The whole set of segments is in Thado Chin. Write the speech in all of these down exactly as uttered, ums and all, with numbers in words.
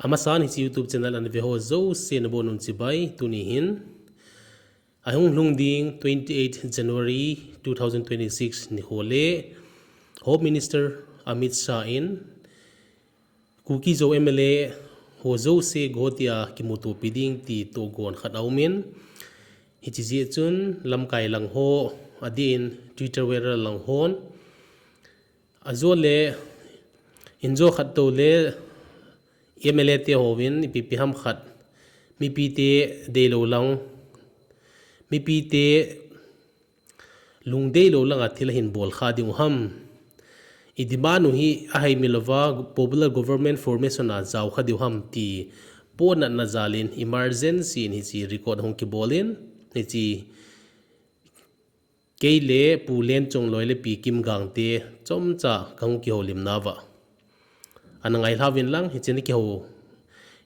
Amasan hiche YouTube channel ana ve ho jouse nabonun chibai. Tuni hin ahung lhung ding twenty-eight January two thousand twenty-six nikho le Home Minister Amit Shah in Kuki Zo M L A ho jouse Guwahati a kimutopi ding ti tohgon khat aumin, hiche jeh chun lamkai lang ho, adeh in Twitter warrior lang hon, ajo le, injo khat tou le M L A te hovin ipi ipi ham khat, mipite deilou lang, mipite lungdeilou langa thil ahin bol kha diu ham, i demand u hi ahei milouva popular government formation a jao kha diu ham ti pohnatna jalin emergency in hiche record hung kibolin, hiche kei le Pu Lenchongloi le Pi Kimgang te chomcha kahung kihoulimna uva ana ngailha uvin lang, hiche na kihou,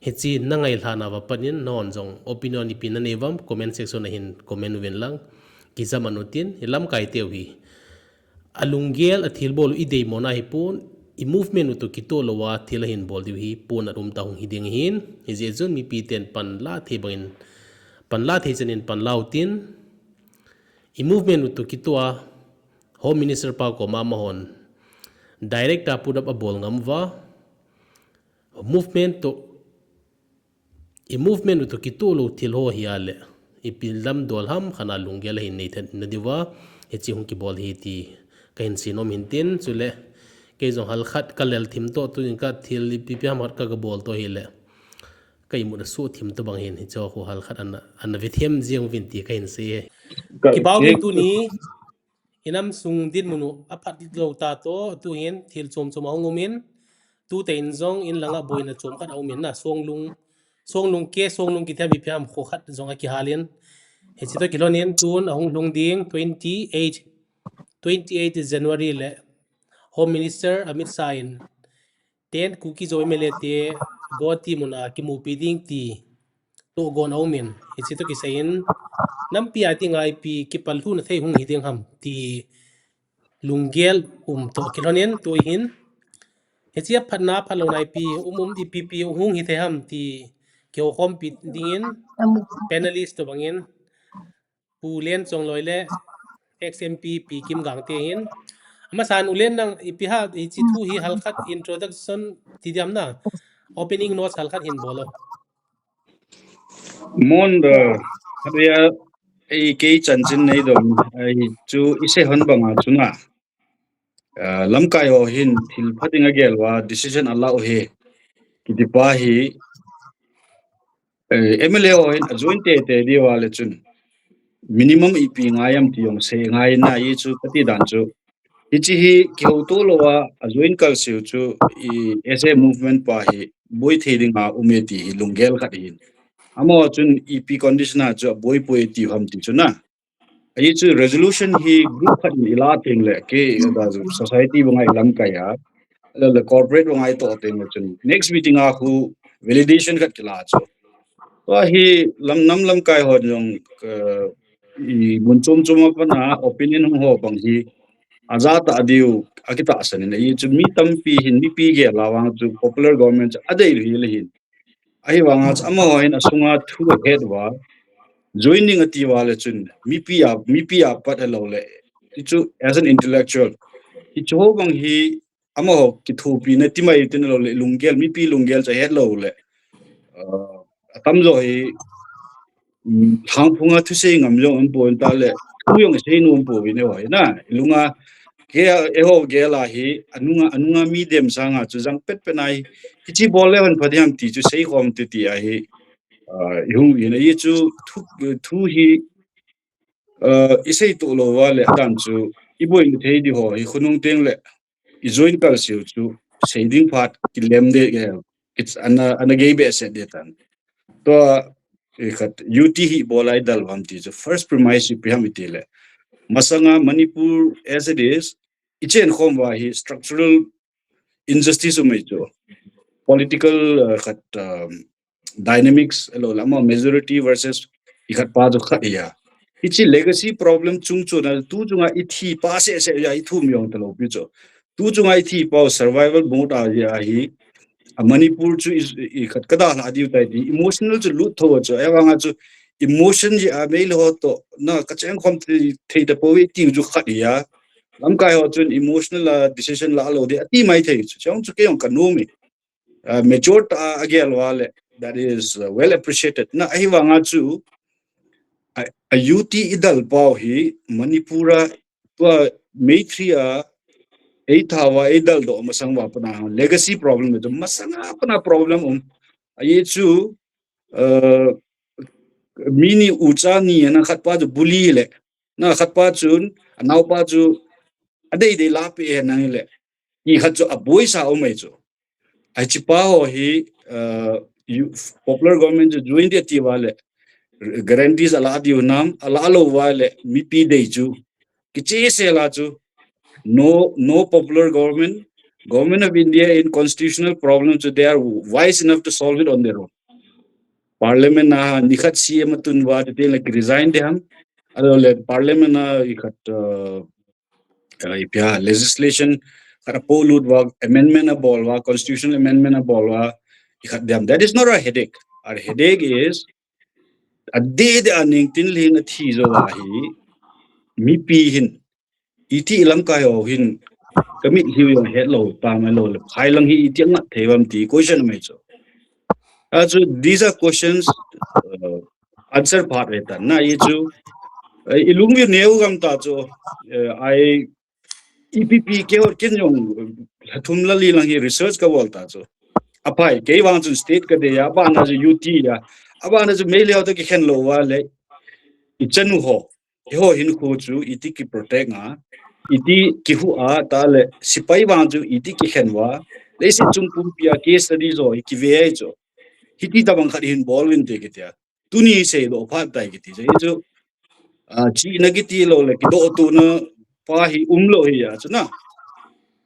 hiche na ngailhana uva pat in nahon jong opinion ipi nanei uvam comment section a hin comment uvin lang, kijam man utin, i lamkai teu hi alunggel a thilbol u ideimona hipon, i movement u toh kitoh louva thil ahin bol diu hi pohnat umtah hung hiding ahin, hijeh chun mipi ten panla thei bangin, panla thei chan in panla utin, i movement u toh kitoh a Home Minister pa koma amahon direct a put up abol ngam uva, movement toh, i movement u toh kitoh lou thil ho hi ale, ipi lamdol ham khat a lunggel ahin nei thei nadiuva hiche hung kibol hi ti kahin sei nom hin tin, chule kei jong halkhat kalel thim toh tuin ka thil ipi ipi ham khat ka, kabol toh hile ka imut asuh thim toh bang hin hiche ho halkhat ana, ana vethem jeng uvin ti kahin sei e. Kipah e, tuni inam sung dinmun u aphat lou tah toh, tuhin thil chom chom ahung umin, tutein jong inlanga boina chom khat aumin na, Songlung, Songlung ke, Songlung kiti ham ipi ham kho khat jong akihalin, hiche toh kilhonin tun ahung lhung ding twenty-eight, twenty-eight January le Home Minister Amit Shah in ten Kuki Zo M L A te Guwahati muna kimupi ding ti tohgon aumin, hiche toh kisaiin nampi a dinga ipi kipallhuhna thei hung hiding ham ti lunggel um toh kilhonin tuhin hiche aphatna aphatlouna ipi um um, ipi ipi hung hithei ham ti kihoukhompi dingin panelist toh bangin Pu Lenchongloi le ex M P Pi Kimgang te hin, amasan U Len nang ipi ham, hiche thu hi halkhat introduction ti diam na, opening notes halkhat hin bol o. Mon da, hia, ei kei chanchin neidom, ahi chu isei hon banga chu na, lamkai ho hin thil pha ding agel uva decision ala u hi, kiti pa hi, M L A ho hin ajoin teitei diu vale chun minimum ipi ngai am ti jong sei ngai na, hichu kati dan chu, hiche hi kihouto louva ajoin kalseu chu, as a movement pa hi boi thei dinga um e ti hi lunggel khat ahin, amaho chun ipi condition a chu aboi poi tiu ham ti chu na. Hichu resolution hi group khat in ila tengle, kei society banga ilamkai a, le corporate banga itoh tengle chun next meeting a khu validation khat kila chu, tua hi lam, nam lamkai hon jong, imun chom chom a pana opinion hung ho bang hi ajatah diu akitahsan in, hichu mi tampi hin mipi gel a vang chu popular government chu adei lou hile hin, ahivanga chu amaho hin asunga thu ahet uva, joining ati uva le chun mipi a, mipi a pat ahiloule, hichu as an intellectual, hichu ho bang hi amaho kithopina timai tin loule lunggel, mipi lunggel chu ahet loule, atamjo hi lhangphunga thusei ngam jong umpon tale, thu jong isei nom pouvin eiho hi na, ilunga, kei a, eiho gel a hi anunga, anunga mi dem sanga chu jang petpet nai, hiche bol le hon pha ding ham ti chu seikhom ti ti ahi, ihung in ahi chu, thu, thu hi isei toh louva le adan chu iboina thei diu ho hi khonung tengle ijoin kalseu chu sei ding phat kilem de, ana, ana gei behseh de tan. Tua, khat, U T hi ibola idel uvam ti chu first premise ipi ham itile, masanga Manipur as it is ichen khom uva hi structural injustice um ahi chu, political, khat, dynamics alo lama majority versus ikhat pa chu khat ahi a. Hiche legacy problem chung chu na tu chunga ithi pa seh seh a ithum jong talou pi chu, tu chunga ithi pau survival mode a ahi, A Manipur chu is, i khat ka dalha diu tai ti, emotional chu lut tho chu, ahivanga chu emotion ji a mei le ho to, na ka cheng khom thei, thei ta po ve ti chu khat ya. Lamkai ho chun emotional a decision la lo de, ati mai thei chu, chong chu kei jong ka nom e. Uh, mature ta a gel wa le, that is, uh, well appreciated. Na ahivanga chu, a, a U T i dal pau hi, Manipur a, tua Meitei a, ei thawa, ei dal do masang wa pana, legacy problem tu, masang a pana problem um. A ye chu, uh, mi ni u cha ni na khat pa chu bully le, na khat pa chun, a nau pa chu, a dei dei la pe he nang le, i khat chu a boi sa um mai chu. Ai chi pa ho hi, uh, you, popular government chu join de ti wa le, guarantees a la diu nam, a la lo wa le, mipi dei chu. Kiche se la chu. No, no popular government, Government of India in constitutional problem chu they are wise enough to solve it on their own. Parliament a ni khat C M a tun wa te le resign de ham. Alo le Parliament a i khat, uh, uh, i pia legislation khat a polut wa, amendment a bol wa, constitutional amendment a bol wa, i khat dem. That is not our headache. Our headache is a de de a Ningtinling a thi zo wa hi mipi hin, iti lamkai ho hin, ka mit hiu jong het lo, ta mai lo le, phai lang hi iti ngat thei vam ti question mai chu. A chu, these are questions, uh, answer part ve ta. Na i chu, eh, i lung vi neu gam ta chu, eh, I E P P ke ho ken jong, eh, thum la li lang hi research ka bol ta chu. A phai, kei vang chun state ka de ya, a bana chu U T ya, a bana chu mei le ho to ki khen lo wa le, i chanu ho, i ho hin khu chu, iti ki protect nga, iti ki hu a, ta le, sipai vang chu, iti ki khen wa, le si chung pumpi a case study zo, i ki ve ai chu. Hiti ta bang khat hin bol vin te ki tia. Tuni sei do phat tai kiti chu. Chu, ah, chi na kiti lo le, kido tu na pa hi um lo hi ya, chu na.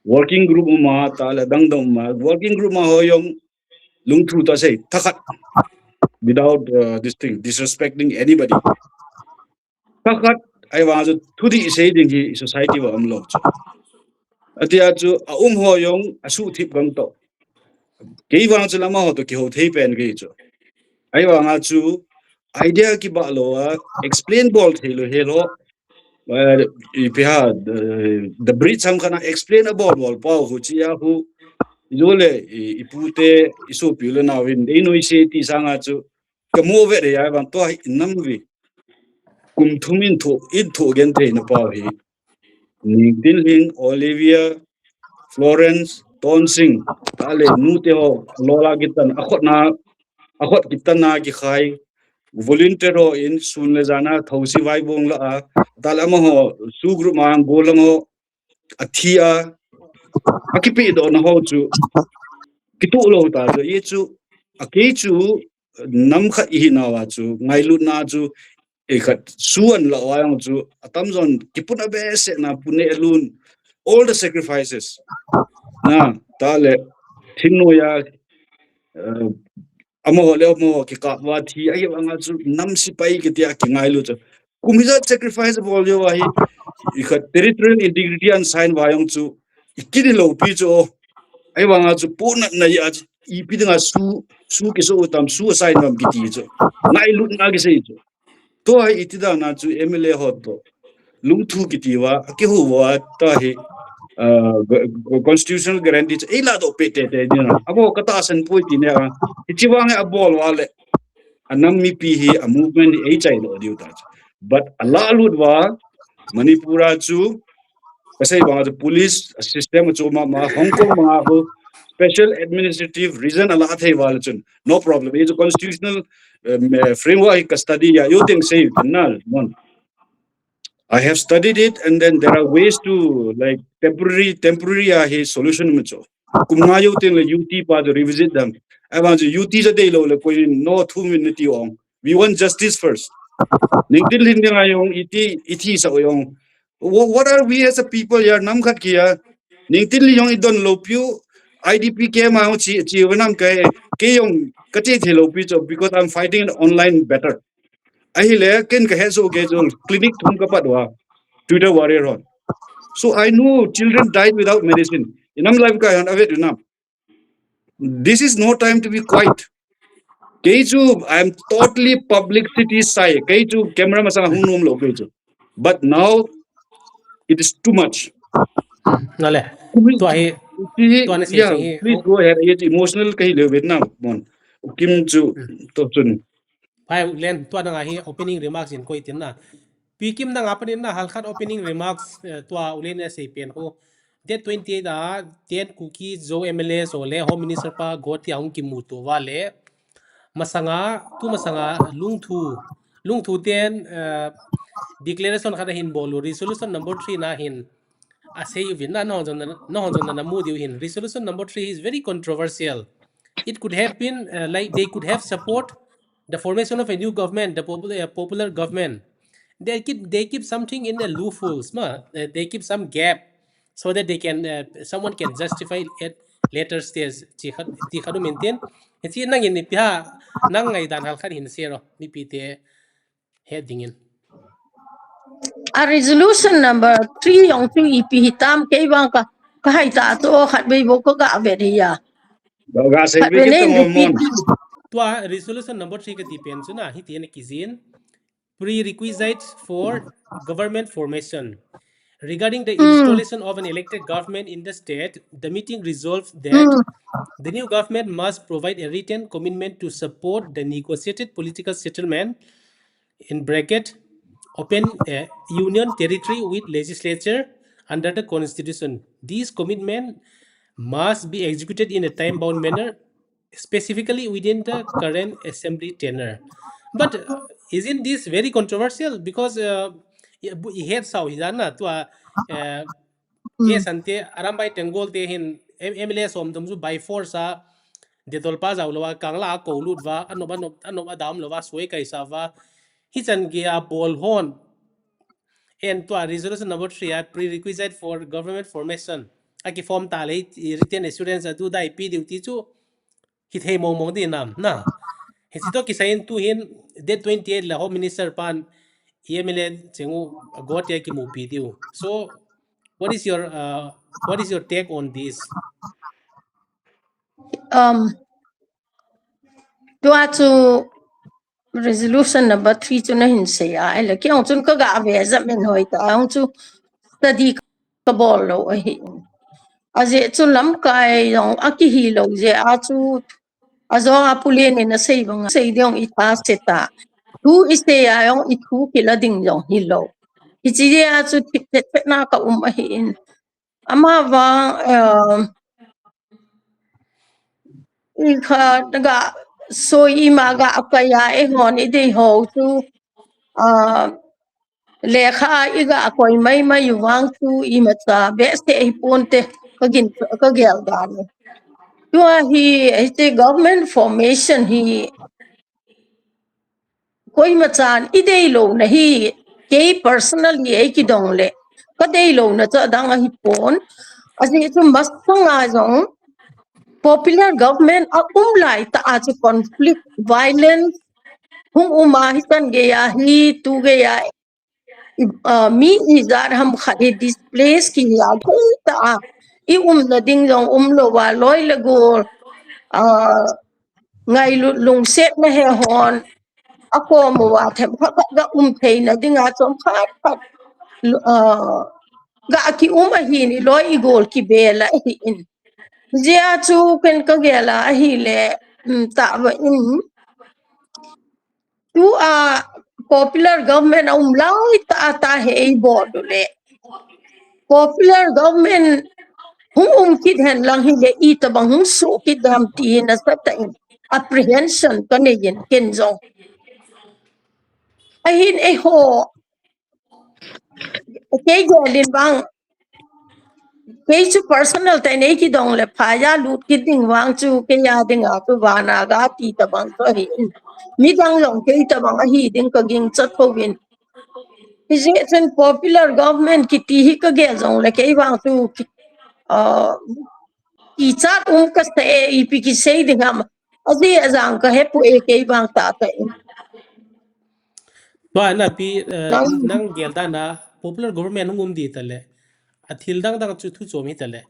Working group ma ta le dang dang ma. Working group ma ho jong lungthu ta sei, thakhat. Without, uh, this thing, disrespecting anybody. Thakhat, ai vang chu thudih sei ding hi society va um lo chu. Atia chu, a um ho jong, a suh thip gang to. Kei vang chu lama ho to ki ho thei pen kei chu. Ai vang a chu, idea ki ba lo a, explain bol thei lo he lo. Eh, i pi ha, the, the bridge sam khana explain a bol bol pau hu chi a hu. Yo le, i, i pu te, i su pi le na win, dei noi se ti sang a chu. Ka mo ve de ya vang to hi nam vi. Kum thum in thu, in thu gen thei na pau hi. Ningtinling, Olivia, Florence, Tonsing, ta le nu te ho, lo la kitan, a khot na, a khot kitan na ki khai. Volunteer ho in, sun le jana, thosi vai bong la a, ta le ama ho, su group ma ang go lang ho, a thi a, a kipi do na ho chu, kitu lo ta chu, ye chu, a kei chu, nam khat i hi na wa chu, ngailut na chu, e khat suan la wa yang chu, a tam zon, kipun a be se na, pune lun, all the sacrifices. Na, ta le, thing no ya, uh, ama ho le, ama ho, ki ka wa thi, ai wa nga chu, nam sipai ki tia ki ngailut chu. Kum hi ja sacrifice bol jo wa hi, i khat territorial integrity an sign wa yang chu, i kini lo pi chu, ai wa nga chu, pu na na ya chu, i pi dinga su, su ki so tam, su sign mam ki ti chu. Ngailut na ki sei chu. To ai iti da na chu M L A ho to. Lungthu ki ti wa, ki hu wa, ta hi, uh, go-, go-, constitutional guarantee chu, ei la do pe te te ni na. Abo ka ta san pui ti ne a. Iti wa nge a bol wa le. A nam mipi hi, a movement hi, ei chai lo diu ta chu. But a la lut wa, Manipur a chu, ka sei wa chu police system chu ma, ma, Hong Kong ma ho, special administrative region a la thei wa le chun. No problem. Ei chu constitutional, um, eh, framework hi ka study ya, you think sei na, mon. I have studied it, and then there are ways to, like, temporary, temporary a hi solution ma chu. Kum nga yo tin le U T pa to revisit them. I want U T ja dei lo le koi no thum in ti ong. We want justice first. Ningtinling ding a jong iti, iti sa jong. Wha-, what are we as a people ya, nam khat ki ya? Ningtinling jong i don lo piu, I D P ke ma jong chi, chi wa nam kai, ke jong ka chi thi lo pi chu, because I'm fighting an online battle. Ahile, ken ka he so ke chu, clinic thum ka pat wa, Twitter warrior hon. So I know children died without medicine. I nam life ka hon, a vet i nam. This is no time to be quiet. Kei chu, I'm totally publicity shy. Kei chu camera masanga hung nom lou kei chu. But now, it is too much. Nale. Tua hi, tua na sei, yeah, sei hi, please go ahead. Ye chu emotional kahi leu Vietnam mon. Kim chu, to chun. Pai Len, tua nanga hi opening remarks in koi tin na. Pi Kim nanga panin na halkhat opening remarks, eh, tua u Len asei pen ho. Date twenty-eight a, ten Kuki Zo M L A ho le Home Minister pa Gotia hung kimuto uva le. Masanga, tu masanga lungthu, lungthu ten, uh, declaration khat ahin bol u, resolution number three na hin asei uvin na, nahon jong na, nahon jong na namu diu hin. Resolution number three is very controversial. It could have been, uh, like, they could have support the formation of a new government, the popular, uh, popular government. They keep, they keep something in the loopholes, ma. Uh, they keep some gap so that they can, uh, someone can justify at later stage. Chi khat, chi khat u maintain. Hichi nangin ipi ham, nang ngaidan halkhat hin sei ro, mipi te het dingin. A resolution number three jong chu ipi hitam kei vang ka, ka hai ta chu khatvei bou ka ga vet hi a. Ga sei khatvei bou nei kiti. Tua resolution number three kati pen chu na, hiti ana kijin. Prerequisites for government formation. Regarding the installation of an elected government in the state, the meeting resolved that the new government must provide a written commitment to support the negotiated political settlement, in bracket, open, uh, union territory with legislature under the constitution. These commitments must be executed in a time-bound manner, specifically within the current assembly tenure. But, uh, isn't this very controversial? Because, uh, i, bu-, i het sau hi dan na tua, uh, K Sante, Arambai Tenggol te hin, M-, M L A som dum chu by force a, Detol pa jao lou a, Kangla a kou lut uva, anop, anop, anop a dam lou uva, soi kai sa uva. Hichan gei a bol hon. En tua resolution number three a prerequisite for government formation. Aki form ta le, i written assurance a tu dai pi diu ti chu. Hithei mong mong di nam, na. Hichi to kisai in tu hin, date twenty-eight la Home Minister pan, M L A cheng u, Gotia kimupi diu. So, what is your, uh, what is your take on this? Um, tua chu resolution number three chu nahin sei a, ele kei jong chun ka ga ve jep in hoi ta, jong chu study ka bol lou ahi. Ajeh chu lamkai jong akihi lou jeh a chu, ajong a Pu Len in asei bang, sei ding i tha se ta. Thu i sei a jong i thu kila ding jong hilou. Hichi jeh a chu thip thet thet na ka um ahi in. Ama vang, eh, i kha ga soi ima ga kaya e hon i dei ho chu, ah, lekha i ga koi mai mai u vang chu imacha behseh hi ponte ka gin, ka gel dan e. Tua hi, hiche government formation hi koima chan i dei louna hi, kei personally ei kidong le, ka dei louna chu adang ahi pon. Ajeh chu masanga jong popular government a um lai tah a chu conflict, violence hung um a, hichan gei a hi, tu gei a, i, ah, mi ijat ham khat hi displace kihi a, gei tah a i umna ding jong um lou a, loi le gol, ah, ngailut lungsetna he hon, akom uva themkhat khat ga um theina dinga chomkhat khat, ah, ga ki um ahin, i loi i gol kibel ahin. Hijeh a chu ken ka gel a ahile, um, tahva in, tua popular government a um lai tah a tah hi ei bol u le, popular government hung um kit hen lang hile, itobang hung soh kit dem ti hi nasatah in apprehension ka nei in ken jong. Ahin eiho, kei gel in vang, kei chu personal tah in ei kidong le phai a lut kit ding vang chu kei a dinga chu vana ga ti tobang chu ahi in. Midang jong kei tobang ahi ding ka ginchat pouvin. Hijeh chun popular government kiti hi ka gel jong le kei vang chu ki, ah, kichat um kasa e, ipi kisei ding ham. Ajeh ajang ka hepoi, kei vang tah tah in. Tua na pi, eh, nang, nang gel dan a popular government hung um di ta le, a thil dang dang chu thu chom hi ta le,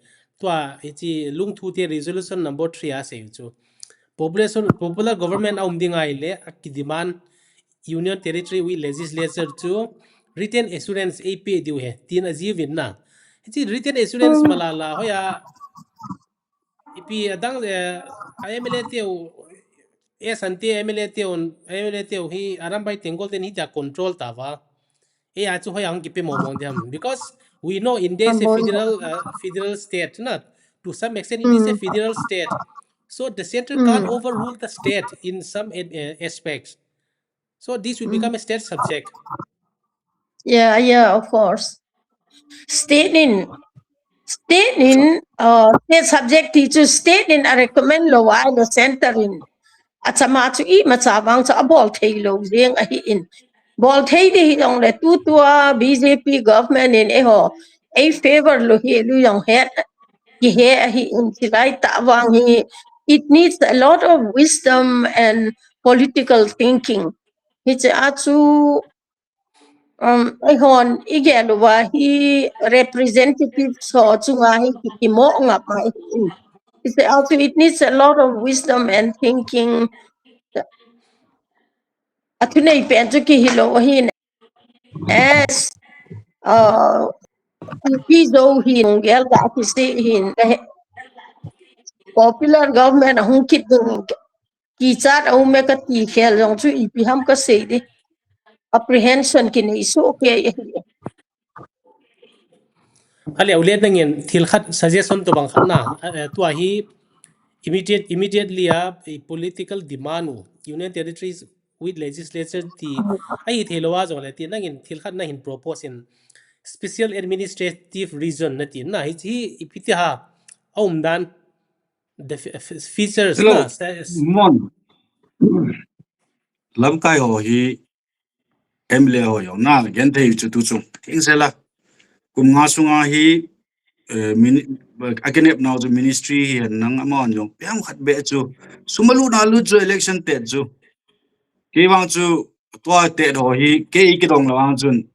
Tua, hiche lungthu te resolution number three a asei chu. Population, popular government a um ding ahile, a ki demand Union Territory with legislature chu written assurance eipe diu ahi, tin ajih uvin na. Hiche written assurance malala, hoiya, ipi adang, eh, a M L A teu, eh, Sante M L A teu, M L A teu hi Arambai Tenggol ten hitia control tauva. Eh, achu hoiya hung kipe mong mong diam. Because we know India is a federal, uh, federal state, na. To some extent, it is a federal state. So the center can't overrule the state in some, uh, aspects. So this will become a state subject. Yeah, yeah, of course. State in, state in, uh, state subject ti chu state in a recommend lou a le center in. Achama chu imacha vang chu abol thei lou jeng ahin. Bol thei ding hijongle tutua B J P government in eiho, ei favor lou hi lou jong het, kihe ahin, chulai tah vang hi. It needs a lot of wisdom and political thinking. Hiche a chu, um, eihon igel uva hi representative ho chunga hi kikimo ngap mai. It's also, it needs a lot of wisdom and thinking. Athunei pen chu kihi lou ahin. As, uh, Pi Zo hin gel ga kisi hin, popular government ahung kit ding kichat a um e kati khel jong chu ipi ham kasei ding. Apprehension kinei soh kei ahi. Ale, u le nangin thil khat suggestion tobang khat na, eh, tua hi immediate, immediately a, eh, political demand u, Union Territories with legislature ti, ahi thei lou a jongle ti, nangin thil khat nahin propose in special administrative region nati na, hiche hi ipi ti ham, a um dan, the fe-, fe-, features na, Mon. Lamkai ho hi M L A ho jong na gen thei chu tu chung. King sela. Kum nga sunga hi, eh, mini-, a kinep nau chu ministry hi hen nang amahon jong. Piang khat be chu. Sum alut na lut chu election te chu. Kei vang chu tua te ho hi kei kidong lou vang chun.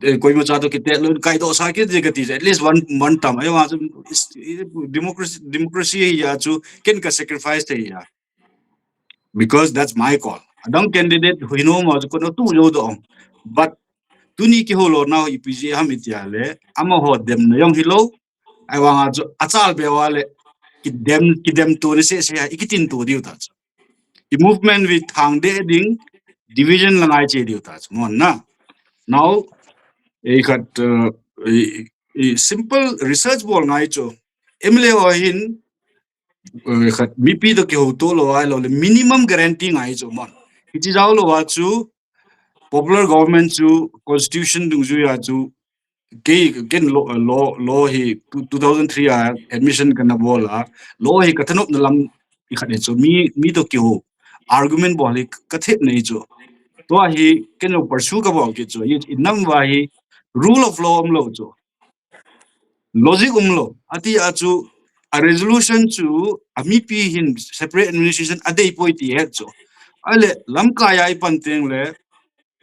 Eh, koima cha to kite lou kai to sa kit je kati. At least one, one term. Ai vang chu is, is democracy, democracy ya chu ken ka sacrifice te ya. Because that's my call. Adang candidate hui no ma ko no tu jo do. But tuni kihou lou nau ipi jeh ham itia le, amaho dem na jong hilou. Ai vang a chu achal be uva le, kidem, kidem tu ni se se a, ikitin tu diu ta chu. I movement with thang de ding, division la ngai che diu ta chu. Mon na. Now, ei khat, uh, ei, ei simple research bol ngai chu. M L A ho hin, eh, khat, mipi to kihou to lou a, lou le minimum guarantee ngai chu mon. Hichi jao lou a chu popular government chu constitution dungjui a chu kei ken law, law, law hi two, two thousand three a admission kana bol a, law hi kathanop na lam i khat hi chu mi, mi to kihou argument bol hi kathet nei chu. Tua hi ken lo pursue kabol kit chu. I, i nam va hi rule of law um lou chu. Logic um lou. Ati a chu, a resolution chu, a mipi hin separate administration a dei poi ti het chu. Ale, lamkai a i pan teng le,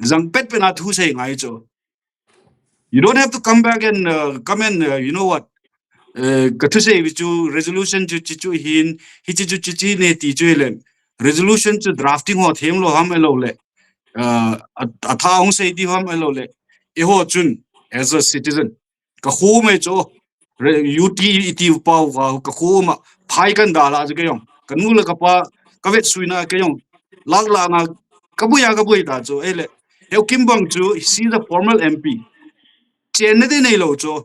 jang pet pet a thu sei ngai chu. You don't have to come back and, uh, come and, uh, you know what? Uh, ka thu sei chu resolution chu chi chu hin, hi chi chu chi chi ne ti chu le. Resolution chu drafting ho them lou ham e lou le. Uh, a, a tha hung sei di ham e lou le. E ho chun, as a citizen. Ka khu mai chu, re-, U T iti pau ka, ka khu ma, phai kan da la chu kei jong. Ka nu le ka pa, ka vet suina kei jong. Lak la nga, ka bui a ka bui ta chu, ei le. Heu kim bang chu, she is a former M P. Chen na de nei lou chu.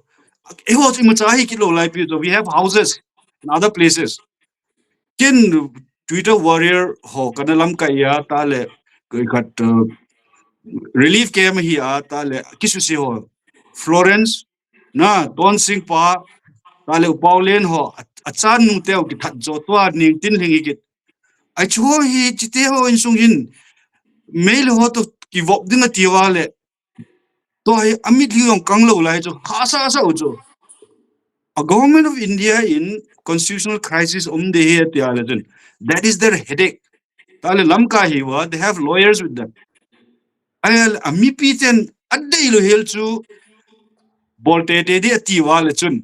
Ei ho chu imacha hi kit lou lai pi chu, we have houses in other places. Ken Twitter warrior ho kana lamkai a ta le, khat, uh, relief camp hi a ta le, kisuse ho. Florence, na, Tonsing pa, ta le, Upau Len ho, a, a chan nu teu kithat jo tua ning tin hing ikit. Ai chu ho hi, chite ho insung hin, mei le ho to kivop ding ati uva le, tua hi, a mitlhi jong kang lou lai chu, hahsa sa u chu. A government of India in constitutional crisis um de hi tia le chun. That is their headache. Ta le lamkai hi uva, they have lawyers with them. Ai a mipi ten a dei lou hel chu bol te te di ati uva le chun.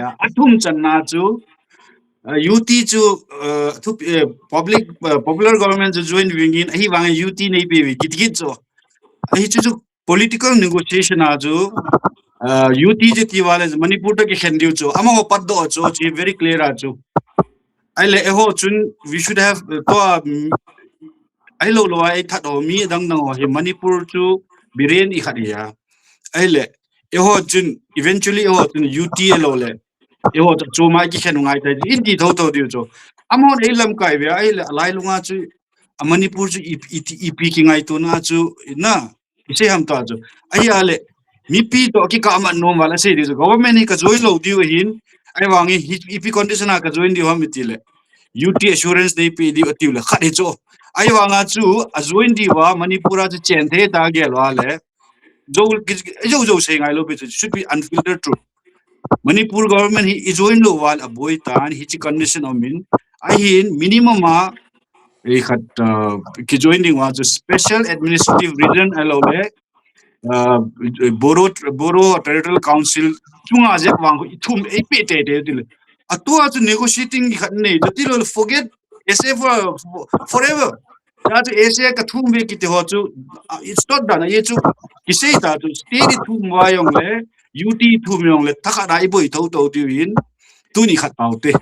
a, athum channa chu, uh, U T chu, uh, thu, uh, public, uh, popular government chu join vingin, ahivangin U T neipe ve kiti kit chu. Ahi chu chu political negotiation a chu, uh, U T chu ti vale chu Manipur toh kikhen diu chu, amaho patdoh chu, chu very clear a chu. Ahile, eiho chun, we should have, uh, to, um, ahilou lou a, ei that ho, mi dang dang ho, hi Manipur chu, Biren i khat hi a. Ahile, eiho chun, eventually eiho chun, U T a lou le. Eiho chu, chu mai kikhen ngai tai, in ti tho tho diu chu. Amahon ei lamkai ve, ahile, alai lunga chu, a Manipur chu, i, i, i, ipi kingaitona chu, na. Isei ham ta chu. Ahile, mipi to kikah man nom val asei diu chu. Government hi ka join lou diu ahin. Ahivangin hi, ipi condition a ka join diu ham iti le. U T assurance neipe diu atiu le. Khat hi chu. Ahivanga chu, a join diu a, Manipur a chu chen thei ta gel uva le. Jou, ki, jou, jou sei ngai lou pi chu. Should be unfiltered truth. Manipur government hi i join lou uva le aboi tan, hichi condition umin. Ahin, minimum a, ei khat, uh, ki join ding uva chu Special Administrative Region ahilou le, uh, Bodo, Bodo Territorial Council chunga jep vang i thum ei pe tei tei ti le. Atua chu negotiating i khat nei, chu ti lou le forget S A for, for, forever. Ta chu S A ka thum ve kiti ho chu, uh, it's not done. Ye chu, kisei ta chu, state i thum uva jong le, U T i thum jong le, thakhat a i boi tho tho ti vin, tuni khat tau te.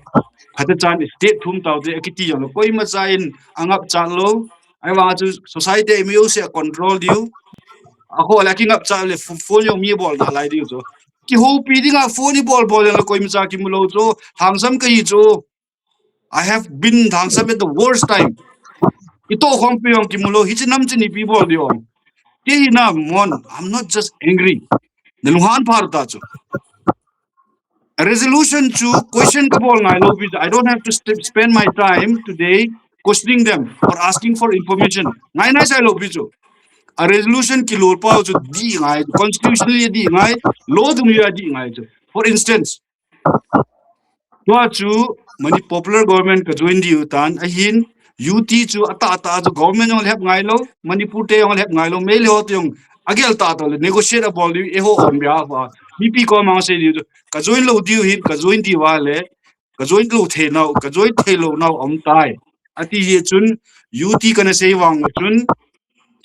Khat chan state thum tau te, akiti jong le, koima cha in, angap cha lou, ahivang chu society mi u se control diu, a ho la kingap cha le, ph-, phone jong mi bol nalai diu chu. Kihoupi dinga phone i bol bol le, koima cha kimu lou chu, lhangsam kahi chu. I have been lhangsam at the worst time. I tohkhompi jong kimu lou, hichi nam chini pi bol diu. Kei hi na mon, I'm not just angry. Na lunghan phar ta chu. A resolution chu question ka bol ngai lou pi chu. I don't have to st-, spend my time today questioning them or asking for information. Ngai nai sai lou pi chu. A resolution kilol pau chu di ngai, constitutionally di ngai, law dung ya di ngai chu. For instance, tua chu Mani-, popular government ka join diu tan, ahin U T chu ata ata chu government jong lhep ngai lou, Manipur te jong lhep ngai lou, Meitei ho te jong agel ta to le negotiate abol diu, eiho on behalf a, mipi koma sei diu chu, ka join lou diu hin, ka join diu va le, ka join lou thei nau, ka join thei lou nau um tai. Ati hi chun, U T kana sei vang chun,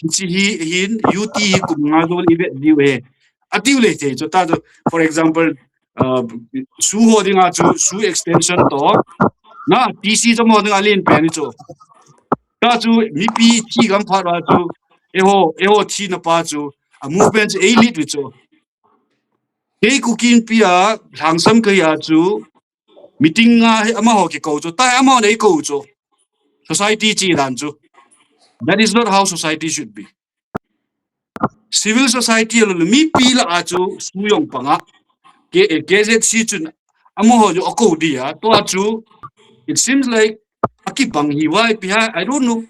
hichi hi hin, U T hi kum nga dol i vet diu he. Atiu le thei chu ta chu, for example, uh, SoO ho dinga chu, SoO extension to, na, T C chu mo dinga len pen chu. Ta chu, mipi thi gam phat ra chu, eiho, eiho thina pa chu, a movement chu ei lead u chu. Kei Kuki Inpi a, lhangsam kahi a chu, meeting a, amaho kikou chu, ta amaho nei kou chu. Society chi dan chu. That is not how society should be. Civil society a lou mipi la a chu SoO jong panga. K-, K Z C chun amaho chu akou dia. Tua chu, it seems like akibang hi vai pi ha, I don't know.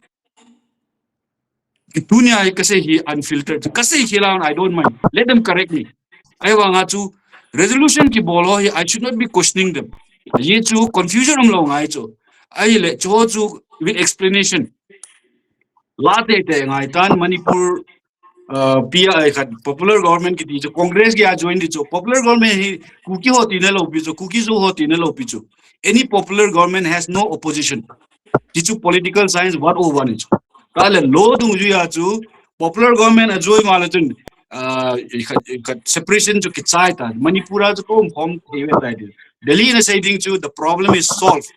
Tunia hi kasei hi unfiltered. Kasei hi la, I don't mind. Let them correct me. Ahivang a chu resolution kibol ho hi, I should not be questioning them. Ye chu confusion um lou ngai chu. Ahile chu chu with explanation. La te te ngai tan Manipur, uh, P I khat popular government kiti chu Congress ki a join di chu popular government hi Kuki ho tina lou pi chu, Kuki Zo ho tina lou pi chu. Any popular government has no opposition. Ti chu political science one oh one chu. Ka le law dung ju ya chu popular government a join ma la chun, uh, i khat, i khat separation chu kichai ta. Manipur a chu kom hom thei ve tai di. Delhi na sei ding chu the problem is solved.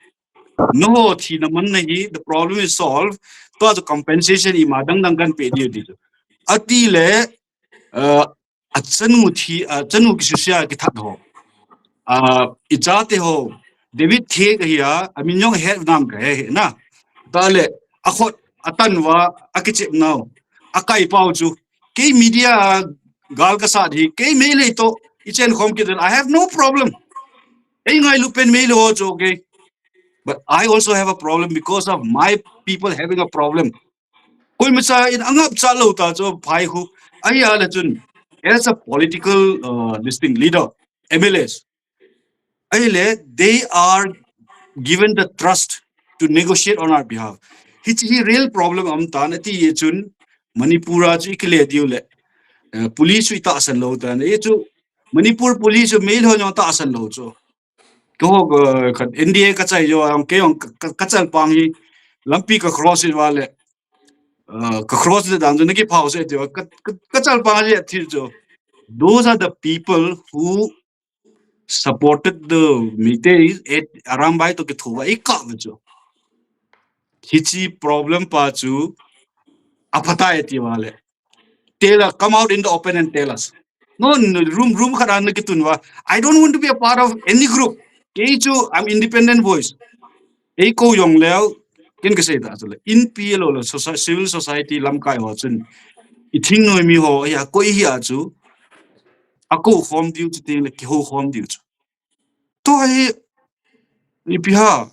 No thina man na hi, the problem is solved. Tua chu compensation ima dang dang kan pe diu ti chu. Ati le, uh, achanu thi, achanu kisusia kithat ho. Uh, i chate ho. David Thiek hi a, amin jong het nam kahe na. Ta le, akhut, atan uva, akichep nau. Akai pau chu. Kei media gal kasat hi, kei Meitei to, i chen khom kit, I have no problem. Ei ngailu pen Meitei ho chu, okay. But I also have a problem because of my people having a problem. Koima cha in angap cha lou ta chu phai khu. Ahia le chun, as a political, uh, this thing, leader, M L As, ahile, they are given the trust to negotiate on our behalf. Hichi hi real problem um tan ati ye chun Manipur a chu i kile diu le, uh, police chu i tahsan lou tan. Ye chu Manipur police chu Meitei ho jong tahsan lou chu. Ko ho, uh, ka N D A ka chai jo, ang ke jong ka, ka, ka chal pang hi, lampi ka cross i va le, uh, ka cross le dan chu na ki phau se ti va, ka, ka, ka chal pang hi thi jo. Those are the people who supported the Meitei is at Arambai to kithuva ikah ve chu. Hichi problem pa chu aphatai ti vale. Tell us, come out in the open and tell us. No, no, room, room khat ana kitun va. I don't want to be a part of any group. Kei chu, I'm independent voice. Ei ko jong leo, ken kasei ta chu le. In P L O le, soci-, civil society lamkai ho chun. I thingnoi mi ho, ya, koi hi a chu. A ko khom diu chu ting le, kihou khom diu chu. Tua hi, ipi ham.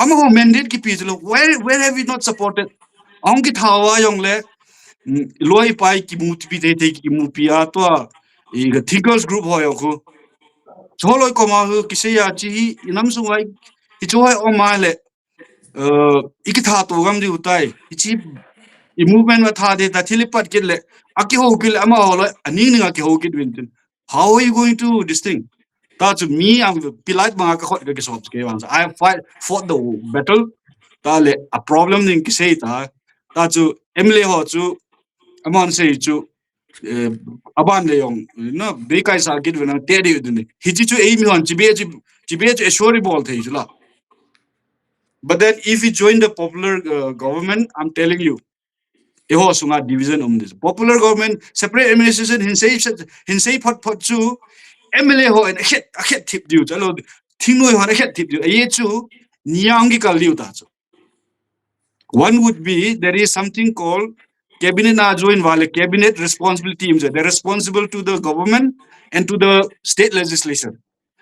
Amaho mandate kipe chu le, where, where have we not supported? Ahung kitha uva jong le, mm, loi pai kimu pi thei thei kimu pi a tua, i ka thinkers group ho jong khu. Chu loi koma khu kisei a chi hi, i nam sunga hi chu hoi om a le, uh, i kitha to gam diu tai. I chi, i movement va tha de ta thil i pat kit le, a kihou kit le, amaho loi, a ning ning a kihou kit uvin tin. How are you going to this thing? Ta chu mi ang pilai banga ka khot ka kisop ke bang. I have fight, fought the battle. Ta le a problem ning kisei ta. Ta chu M L A ho chu aman sei chu, eh, aban le jong. No, be kai sa kit vena te de du ni. Hichi chu ei mi hon chibe chu, chibe chu e sorry bol thei chu la. But then if you join the popular, uh, government, I'm telling you, eiho sunga division um this. Popular government, separate administration, hinsei, hinsei phot phot chu, M L A ho in akhet, akhet thip diu, chalo, thingnoi hon akhet thip diu, aye chu, niang ki kal diu ta chu. One would be, there is something called cabinet na join vale, cabinet responsibility, they're responsible to the government and to the state legislation.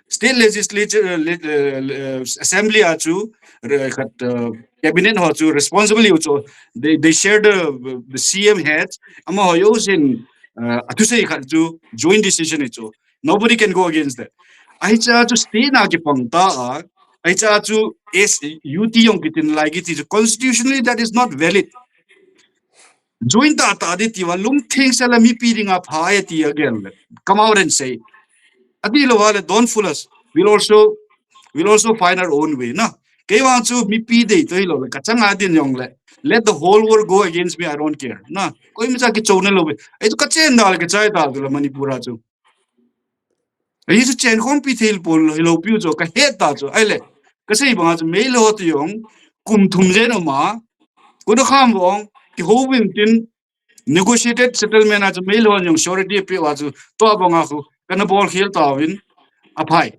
State legislature, uh, le-, uh, le-, uh, assembly a chu, uh, khat, uh, cabinet ho chu responsible u chu. They, they share the, the C M heads. Amaho jouse in, uh, athusei khat chu joint decision chu. Nobody can go against that. Ahi cha chu state na kipang ta a. Ahi cha chu S U T jong kitin lai kiti chu constitutionally that is not valid. Join ta ta di tiuva lungtheng sela mipi dinga pha e ti again le. Come out and say. Ati lo vale, don't fool us. We'll also, we'll also find our own way, na. Kei vang chu mipi dei to hilo le, ka changa din jong le. Let the whole world go against me, I don't care. Na, koima cha kichou na lo ve. Ei chu ka chen da le ka chai ta tu le Manipur a chu. Ahi chu chen khom pi thei pol hilo piu chu ka het ta chu. Ahile, ka sei banga chu Meitei ho ti jong, kum thum jen uma, ko da kham vong, kihou vin tin, negotiated settlement a chu Meitei ho jong surety pe uva chu, tua banga khu, kana bol khel ta vin, aphai.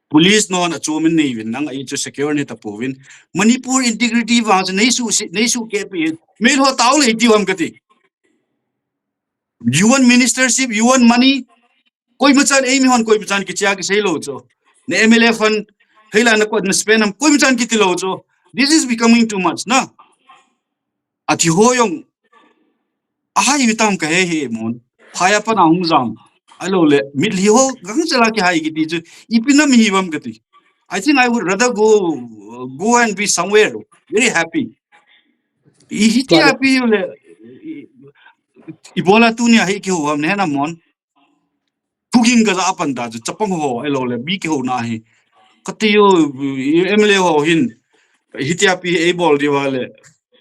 Police non a chu min nei vin, nang ahi chu secure ni ta pu vin. Manipur integrity vang chu nei su si, nei su ke pi, Meitei ho tao le ti vam ka ti. You want ministership, you want money? Koima chan, ei mi hon koima chan kichia kisei lo chu. Na M L A fund, hei la na kot na spend ham, koima chan kiti lo chu. This is becoming too much, na. Athi ho jong, ahai mi tam ka he he mon. Phaya pa na hung jam. Alo le, mitlhi ho, gang chala kihai kiti chu. Ipi na mi hi vam ka ti. I think I would rather go, go and be somewhere very happy. I hiti happy le, i, i bola tu ni ahi ki ho vam ne na mon. Thuging ka ja apan ta chu, chapang ho, alo le, bi ki ho na hi. Ka ti u, M L A ho hin, hiti api ei bol di vale.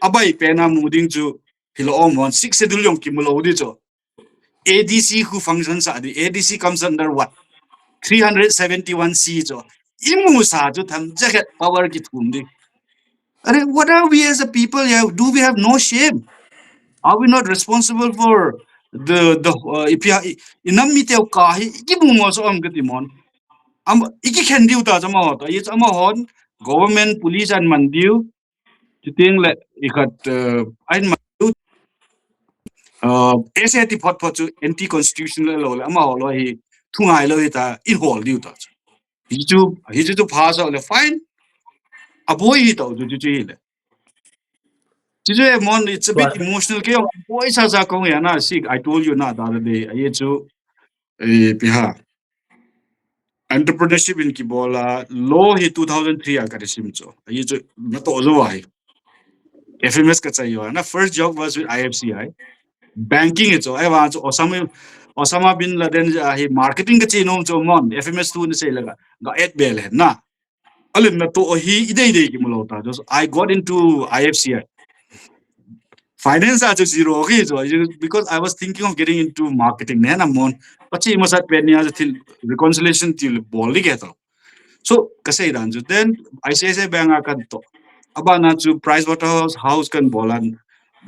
Abai pe na mu ding chu, hilo om hon, six schedule jong ki mu lo di chu. A D C khu function sa di, A D C comes under what? Three hundred seventy-one C chu. I mu sa chu tham jacket power ki thum di. Are, what are we as a people here? Do we have no shame? Are we not responsible for the, the, uh, ipi ha, i, i nam mi teu ka hi, ki bu ngo so am ka ti mon. Am, i ki khen diu ta chama ho ta, i chama hon, government, police an man diu, ti ting le, i khat, uh, an man diu, uh, S A T phot phot chu anti constitutional lo le, ama ho lo hi, thungai lo hi ta, in hol diu ta chu. Hi chu, hi chu chu pha so le, fine. A boi hi to, chu chu chu hi le. Chu chu e mon, it's a bit emotional. Ke boi sa sa kong ya na, si, I told you na, the other day. Aye chu, eh, pi ha. Entrepreneurship in ki bola, law hi two thousand three a ka sim chu. Aye chu, na to zo ai. F M S ka chai yo, na first job was with I F C I. Banking hi chu, ai wa chu Osama, Osama bin Laden a hi marketing ka chi nom chu mon, F M S tu ni sei la ka, ka et bel he na. Alim na to hi i dei dei ki mu lo ta. Just I got into I F C I. Finance a chu zero ki chu, because I was thinking of getting into marketing ne na mon. Pachi masat pen ni a chu thil reconciliation thil bol ni ke to. So, ka sei dan chu, then I C I C I Bank a kan to. Abana chu Price Waterhouse House kan bol an,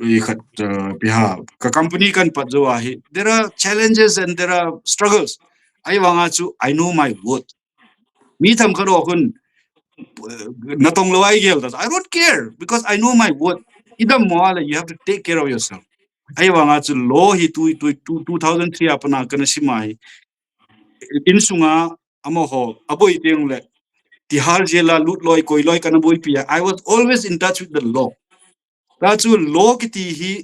i khat, uh, piha, ka company kan pat jo ahi. There are challenges and there are struggles. Ahivanga chu, I know my worth. Mi tham khat ho khun, uh, na tong lo ai gel ta. I don't care because I know my worth. Idam mo ale, you have to take care of yourself. Ahivanga chu law hi tu, tu, tu, two thousand three a pat na kana sim ahi. Insunga amaho, aboi teng le, Tihar jail a lut loi, koi loi kana boipi a. I was always in touch with the law. Ta chu law kiti hi,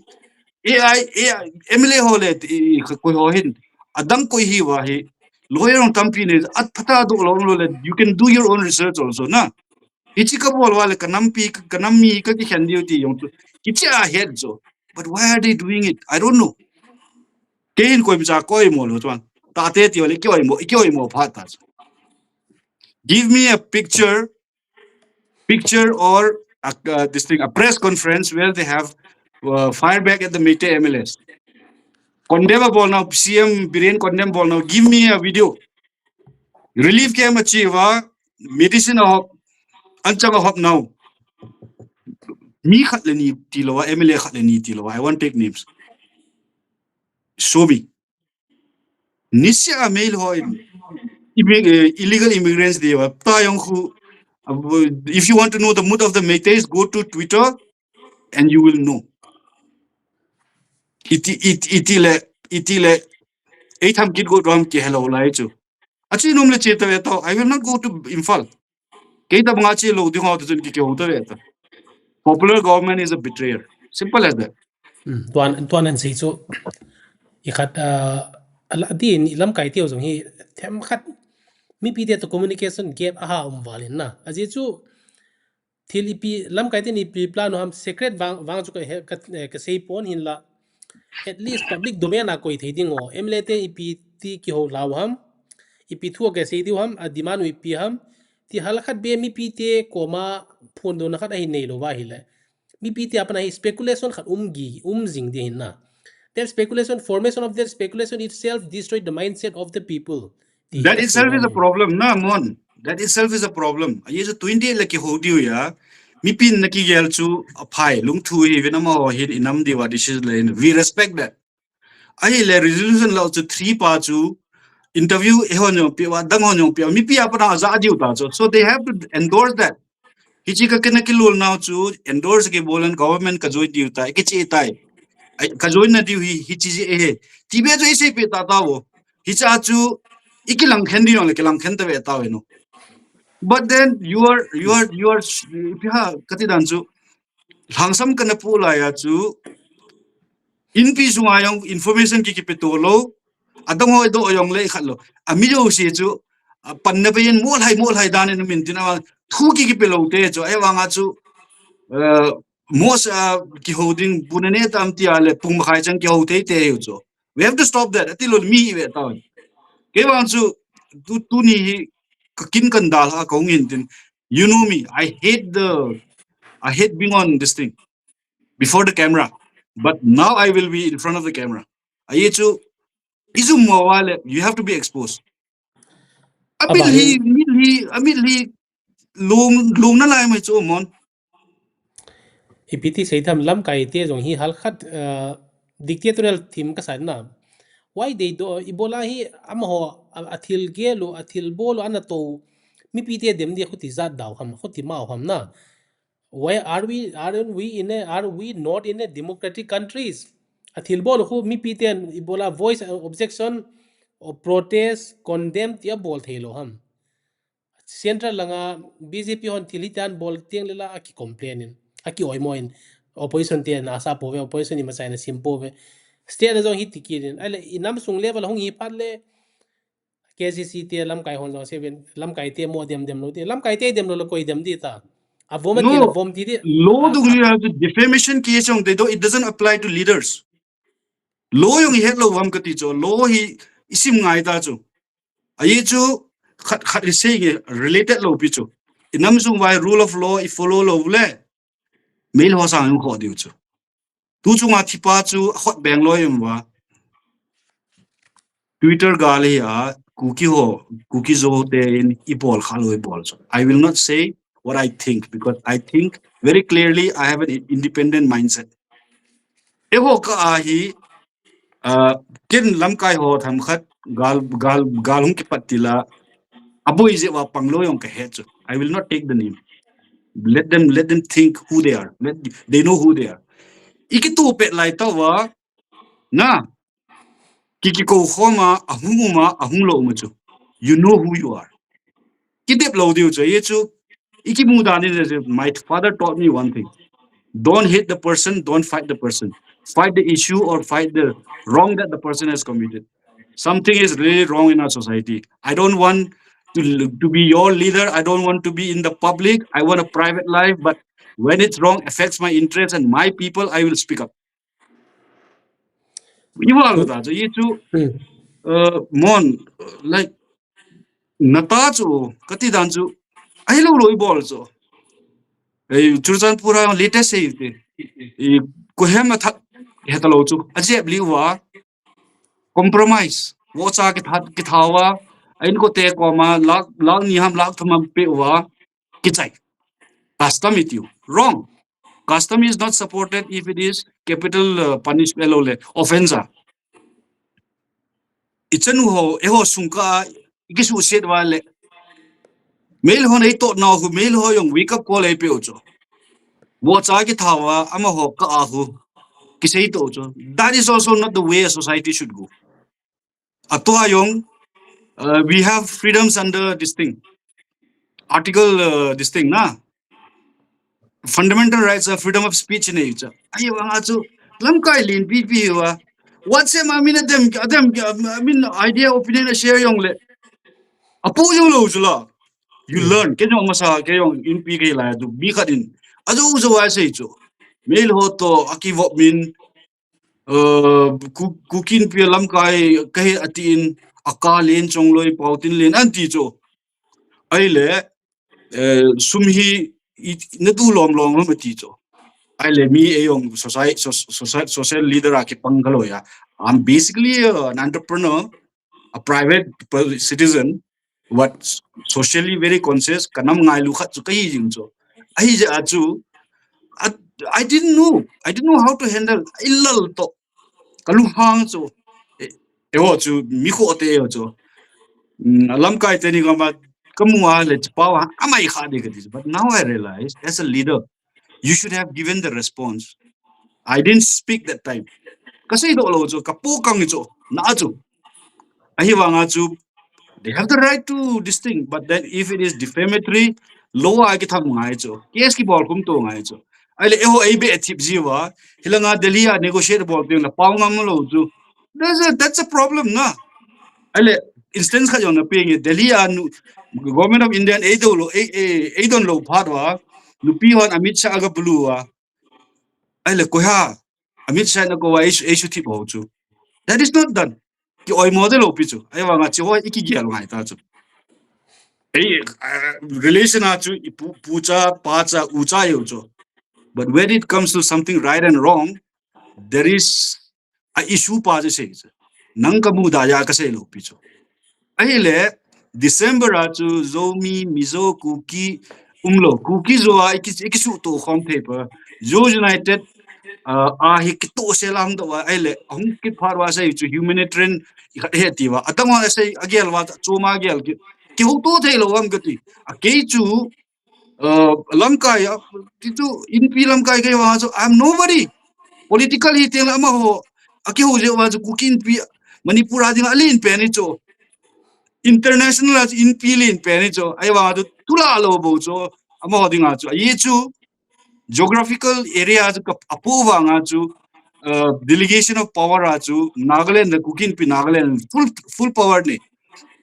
A I, A I, M L A ho le, i, i, koi ho hin, adang koi hi va hi, lawyer hung tampi ne, at phata do lo lo le, you can do your own research also, na. Hichi ka bol va le, ka nampi, ka nam mi, ka kikhen diu ti jong chu, kicha het jo. But why are they doing it? I don't know. Kei hin koima cha koi mo lo chuan. Ta te ti le koi mo, koi mo phat ta. Give me a picture, picture or a, uh, this thing, a press conference where they have, uh, fire back at the Meitei M L As. Condemn a bol nau, C M Biren condemn bol nau. Give me a video. Relief camp a chi va, medicine a hop, an chang a hop nau. Mi khat le ni ti lo, M L A khat le ni ti lo. I won't take names. Show me. Nisia mail ho in, immig-, eh, illegal immigrants dia, ta jong khu, uh, if you want to know the mood of the Meiteis, go to Twitter and you will know. Iti, iti, iti le, iti le, ei tham kit go drum ki hello lai chu. Achi nom le che ta ve to, I will not go to Imphal. Kei ta banga che lo ding ho ta chun ki ke ho ta ve ta. Popular government is a betrayal. Simple as that. Hmm, tuan, tuan an sei chu. I khat, ah, ala din i lamkai teu jong hi them khat. Mipi te to communication gap aha um valin na. Aji chu thil ipi lamkai te ni pi plan ham secret vang, vang chu ka he, ka, eh, ka sei pon hin la. At least public domain a koi thei ding o. M L A te ipi ti ki ho lau ham. Ipi thu ka sei diu ham, a demand u ipi ham. Ti hal khat be mipi te koma phun do na khat ahi nei lo va hi le. Mipi te apana hi speculation khat um gi, um jing di hin na. That speculation, formation of that speculation itself destroyed the mindset of the people. That itself is a problem, na, Mon. That itself is a problem. Aye chu twenty-eight le ki ho diu ya. Mipi na ki gel chu aphai, lungthu hi vin amaho hin inam diu a decision le hin. We respect that. Ahi le resolution lo chu three pa chu interview e hon jong pe wa, dang hon jong pe wa. Mipi apana ja diu ta chu. So they have to endorse that. Hichi ka kena ki lul nau chu endorse ki bolan government ka join diu ta, ki chi tai. Ai, ka join na diu hi, hichi ji e he. Ti be chu i sei pe ta ta wo. Hicha chu i ki lang khen diu le ki lang khen ta ve ta ve no. But then you are, you are, you are, ha, kati dan chu. Lhangsam kana pu la ya chu. Inpi sunga jong information ki ki pe to lo. Adang ho do jong le khat lo. Ami jo si chu. A pan na pe yin mo lai, mo lai dan in min tin a thu ki ki pe lo te chu. Ai vanga chu. Eh, mo sa ki ho ding bu na ne tam ti a le pung ma khai chang ki ho te te yu chu. We have to stop that. Ati lo mi ve ta. Ke vang chu tu, tu ni hi ka kin kan dal ha ka hung in tin. You know me. I hate the, I hate being on this thing before the camera. But now I will be in front of the camera. Aye chu, izum mo wale, you have to be exposed. Amil hi, amil hi, amil hi, lung, lung na lai mai chu Mon. Ipi ti sei tham lamkai te jong hi hal khat, uh, dictatorial thim ka sa na. Why they do, ibola hi amaho a, a thil gel u, a thil bol u, ana to, mipi te dem dia khuti jat dau ham, khuti mau ham na. Why are we, aren't we in a, are we not in a democratic countries? A thil bol u khu mipi ten ibola voice, uh, objection or protest, condemn tia bol thei lo ham. Central langa B J P hon thil hi tan bol tiang le la a ki complain in, a ki oimo in, opposition te na sa po ve, opposition i ma chai na sim po ve. State na jong hi ti ki din. Ai le, i nam sung level hung hi phat le, K C C te lamkai hon jong se ven, lamkai te mo dem dem lo te, lamkai te dem lo le koi dem di ta. A vom ti, no, a vom ti di. Law dung you have the defamation case jong te do, it doesn't apply to leaders. Law jong i het lo vam ka ti chu, law hi i sim ngai ta chu. Aye chu khat khat i sei nge related lo pi chu. I nam sung vai rule of law i follow lo le. Mail ho sang jong kho diu chu. Tu chunga thipa chu hot beng loi em va. Twitter gal hi a, Kuki ho, Kuki Zo te in i bol kha loi bol chu. I will not say what I think because I think very clearly, I have an independent mindset. Eiho ka a hi, uh, kin lamkai ho tham khat gal, gal, gal hung kipat tila, aboi je wa pang loi ong ka he chu. I will not take the name. Let them, let them think who they are. Let, they know who they are. Iki tu pet lai ta wa, na, Ki, ki ko khoma, ahung uma, ahung lo uma chu. You know who you are. Kidep lo diu chu, ye chu. Iki mu dan ni, my father taught me one thing. Don't hate the person, don't fight the person. Fight the issue or fight the wrong that the person has committed. Something is really wrong in our society. I don't want to, to be your leader. I don't want to be in the public. I want a private life, but when it's wrong, affects my interests and my people, I will speak up. Iwal ta chu, ye chu, uh, mon, like, nata chu, kati dan chu, ai lo lo i bol chu. Ei, Churachandpur a latest sei te. I, ko hem a that, he ta lo chu. A jep li wa, compromise. Wo cha ki that, ki tha wa, a in ko te ko ma, lak, lak ni ham, lak thum ham pe wa, kichai. Custom it you. Wrong. Custom is not supported if it is capital, uh, punishment lo le offense a. I chanu ho, eiho sungka, i kisu set wa le. Male ho nei to na hu, male ho yong wake up call ei pe u cho. Wo cha ki tha wa, ama ho ka a hu. Ki sei to cho. That is also not the way a society should go. Atua yong, uh, we have freedoms under this thing. Article, uh, this thing, na. Fundamental rights are freedom of speech nei cha. Ai wa nga chu, lamkai lin pi pi wa. What's him, I mean, them, them, I mean, idea, opinion, share yong le. Apo yong lo chu la. You learn. Ke yong masa, ke yong in pi ke la tu, bi khat in. Ajo jo wa sei chu. Male ho to, aki vop min, uh, Ku-, Kuki Inpi lamkai, kahe atin, aka len chong loi, pau tin len, anti cho. Ai le, eh, sum hi, i, na tu lom lom lom ati cho. Ai le, mi ei yong society, so-, society, social leader a ki pang ka lo ya. I'm basically, uh, an entrepreneur, a private per-, citizen, what s-, socially very conscious, ka nam ngai lu khat chu ka hi jing chu. Ahi je a chu, I, I didn't know. I didn't know how to handle. I lal to. Ka lu hang chu. E, e ho chu, mi kho te ho chu. Mm, a lamkai te ni ka ma, ka mu a le chu pa wa, a mai kha de ka ti chu. But now I realize, as a leader, you should have given the response. I didn't speak that time. Ka sei do lo chu, ka po kang chu, na chu. Ahi wa nga chu, they have the right to this thing, but then if it is defamatory, lo a ki tham ngai chu, case ki bol khum to ngai chu. Ai le, eiho ei be thip ji wa, hilanga Delhi a negotiate bol ting la pau ngam lo chu. That's a, that's a problem na. Ai le, instance khat yong na pe nge, Delhi a nu, Government of India ei do lo, ei, ei, ei don lo phat wa, nupi hon Amit Shah ga bulu wa. Ai le, ko ha, Amit Shah na ko wa, ei su, ei su thip ho chu. That is not done. Ki oi mo de lo pi chu. Ai wa nga chi ho, i ki gel ngai ta chu. Ei, uh, relation a chu, i pu, pu cha, pa cha, u cha yo chu. But when it comes to something right and wrong, there is a issue pa chu sei chu. Nang ka mu da ya ka sei lo pi chu. Ahi le, December a chu Zomi, Mizo, Kuki, um lo, Kuki Zo a i ki, i ki su to khom thei pa. Zo United, uh, a hi ki to se lang do wa, ai le, hung ki phar wa sei chu humanitarian i khat he ti wa. Atang wa sei a gel wa, chu ma gel ki, ki hu to thei lo am ka ti. A kei chu, uh, lamkai a, ti chu Inpi lamkai kei wa chu, I'm nobody. Political hi teng la ama ho, a ki ho je wa chu Kuki Inpi, Manipur a ding a lin pen ni chu. International a chu Inpi lin pen ni chu. Ai wa chu, tu la lo bo chu, ama ho ding a chu. Ai chu, geographical area chu ka, a po wa nga chu, uh, delegation of power a chu, Nagaland le Kuki Inpi Nagaland, full, full power ni.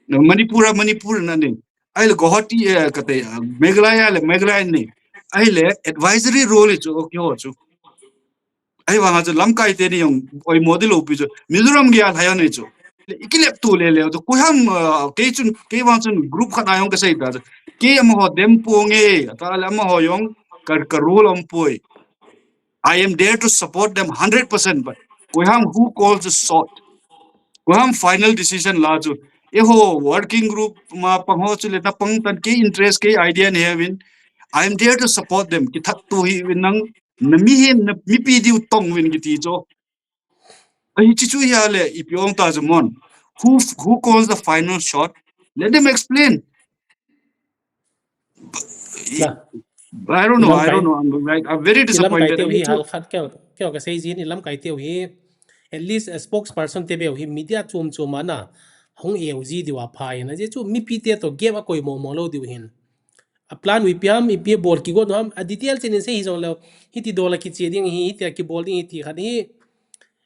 Manipur a Manipur na ni. Ai le Guwahati, eh, ka te, ah, Meghalaya le Meghalaya ni. Ai le advisory role chu, okay ho chu. Ai wa nga chu lamkai te ni yong oi mo de lo pi chu. Mizoram ge a lhai ni chu. Le, i ki lep tu le le chu. Ko ham, ah, kei chun, kei wa chun group khat a yong ka sei ta chu. Kei ama ho dem po nge, ta le ama ho yong ka, ka role om poi. I am there to support them hundred percent, but koiham who calls the shot? Koiham final decision la chu? Eiho working group ma pang ho chu le na pang tan kei interest kei idea nei uvin. I am there to support them. Kithat tu hi uvin nang, na mihem na mipi diu tong uvin kiti chu. Ahi chi chu hi a le, ipi ong ta chu mon. Who, who calls the final shot? Let them explain. Na, I don't know. Ilam I kai, don't know. I'm like, I'm very ilam kai disappointed. teu hi Let them hal khat keu, keu ka sei jin ilam kai teu hi. At least a spokesperson te beu hi media chom chom ana hung eu ji diu a pha in. Ajeh chu mipi te to gap a koi mo mo lo diu hin. A plan u ipi ham, ipi bol kigon ham, a detail chen in sei hi jong leu. Hiti dol a kiche ding hi, hiti a kibol ding hi ti khat hi.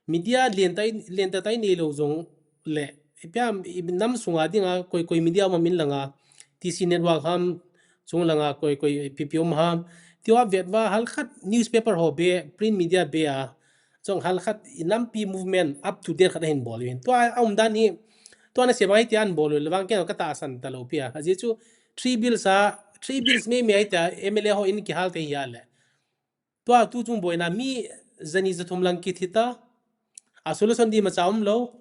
Media len tai, len ta tai nei lo jong le. Ipi ham, i nam sunga dinga, koi, koi media ma min langa. T C network ham, chung langa, koi, koi P P O ham. Tiwa vet va hal khat newspaper ho be, print media be a. Jong hal khat i nampi movement up to date khat a hin bol uvin. Tua a um dan hi, tua na se mai ti an bol u le vang kei ka ta san ta lo pi a. Ajeh chu three bills a, three bills me me ai ta M L A ho in kihal te hi a le. Tua tu chung boina mi jani jathum lang kithi ta. A solution di ma cha um lo.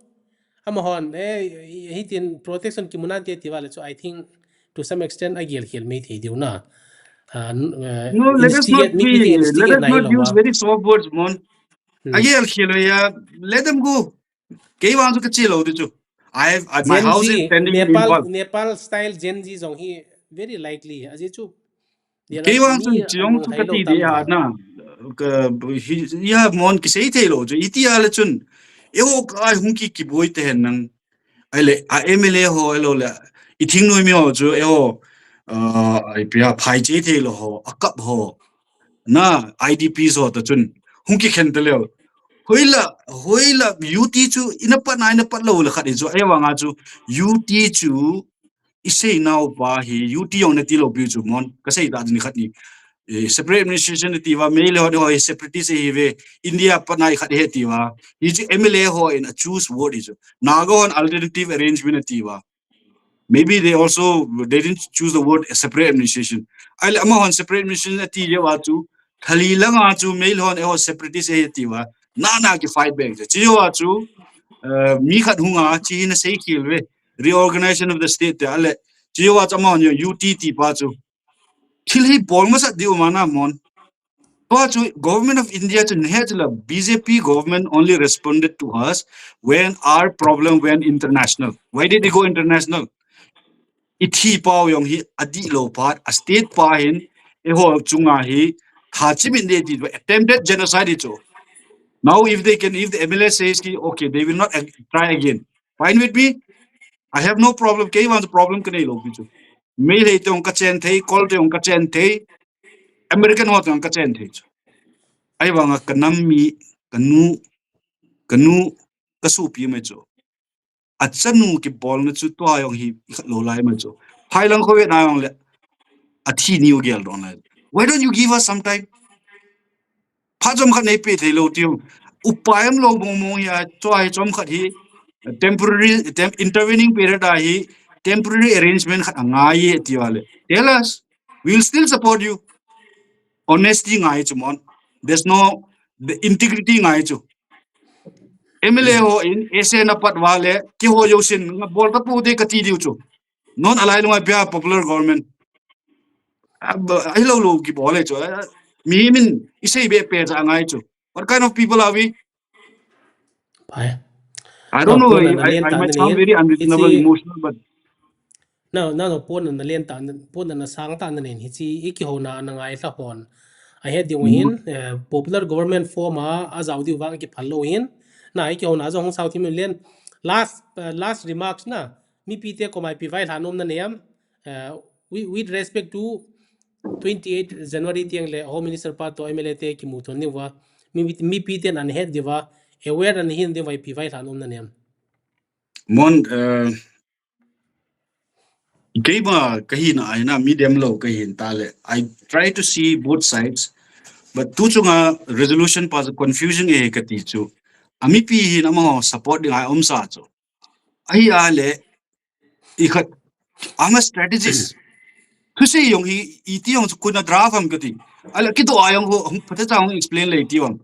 Amahon, eh, hitin protection kimu nan te ti va le chu I think to some extent a gel khel mai thei diu na. Ah, n-, eh, No, let us not instigate, mi, mi be, ti let instigate us na hi not lo use a. very soft words, mon. Hmm. Agel khel ya, let them go. Kei vang chu ka che lo di chu. I have, I, my Gen house is Z, standing in Nepal, Imphal. Nepal style Gen Z jong hi very likely. Ajeh chu. There Kei are vang mi chun chiong among chu hai ka lo ti tam di a ta. Na. Ka, hi, ya mon kisei thei lo chu. Iti a le chun. Eiho ka ai hung ki kiboi te hen nang. Ai le, a M L A ho, ai lo le. I thingnoi mi ho chu, eiho. Uh, ai pia phai che thei lo ho, a kap ho. Na, I D Ps ho ta chun. Hung kikhen ta leo. Hoila, hoila, U T chu, ina pat na, ina pat lo le khat i chu. Ai vang a chu, U T chu, i sei nau pa hi, U T jong na ti lo pi chu mon. Ka sei ta ni khat ni. Eh, separate administration ti va, Meitei ho, ho hi separatist hi ve, India pat na i khat he ti va. Hi chu M L A ho in a choose vote hi chu. Naga hon alternative arrangement ti va. Maybe they also, they didn't choose the word separate administration. Ai le amahon separate administration ati le va chu, thali langa chu Meitei hon eiho separatist e ti va. Na na ki fight back. Chi va chu, uh, mi khat hunga chi na sei khel ve. Reorganization of the state te ale. Chi va chu amahon U T ti pa chu. Thil hi bol masat di u ma na mon. Tua chu Government of India chu nahet chu la B J P government only responded to us when our problem went international. Why did it go international? I thi pau jong hi a di lo pat, a state pa hin, eiho chunga hi, tha chimin de ti, attempted genocide hi chu. Now if they can, if the M L A says ki, okay, they will not ag-, try again. Fine with me. I have no problem. Kei vang problem ka nei lo pi chu. Meitei te jong ka chen thei, Kol te jong ka chen thei, American ho te jong ka chen thei chu. Ai vang a ka nam mi, ka nu, ka nu, ka supi mai chu. A chanu kibol na chu tua jong hi i khat lo lai mai chu. Phai lang kho ve na jong le. A thi ni u gel don lai. Why don't you give us some time? Pha chom khat nei pe thei lo tiu. Upai um lo mong mong hi a, chua hi chom khat hi, temporary, tem-, intervening period a hi, temporary arrangement khat a ngai e ti va le. Tell us, we will still support you. Honesty ngai chu mon. There's no, the integrity ngai chu. M L A ho in, S A na pat va le, ki ho yo sin, nga bol ta pu de ka ti diu chu. Non alai lunga pia popular government. A, ba, ai lo lo ki bol e chu. A, mi min, i sei be pe cha ngai chu. What kind of people are we? Pai. I don't No, know. pon I, na I, len I ta might na sound len. Very unreasonable, Iti- emotional, but No, no, no, pon na len ta, pon na sang ta na len. Hichi, i ki ho na na ngai ta hon. A he diu hin, eh, popular government form a, a zau diu vang ki phal lo hin. Na, i ki ho na zong sao thim len. Last, eh, last remarks na. Mipi te ko mai pi vai hla nom na nem. Eh, with, with respect to twenty-eight January tiang le Home Minister pa to M L A te ki mu thon ni va. Mi, mipi te nan het diu va. Aware nan hin diu va pi vai hla nom na nem. Mon, uh, keima ka hi na ai na medium lo ka hin ta le. I try to see both sides, but tu chunga resolution pa chu confusion e ka ti chu. A mipi hin amaho support ding ai um sa chu. Ahi a le, i khat, I'm a strategist. Thusei jong hi, iti jong chu kona draft ham kati. Ahile kitoh a jong ho, hung phatechan hung explain le iti jong.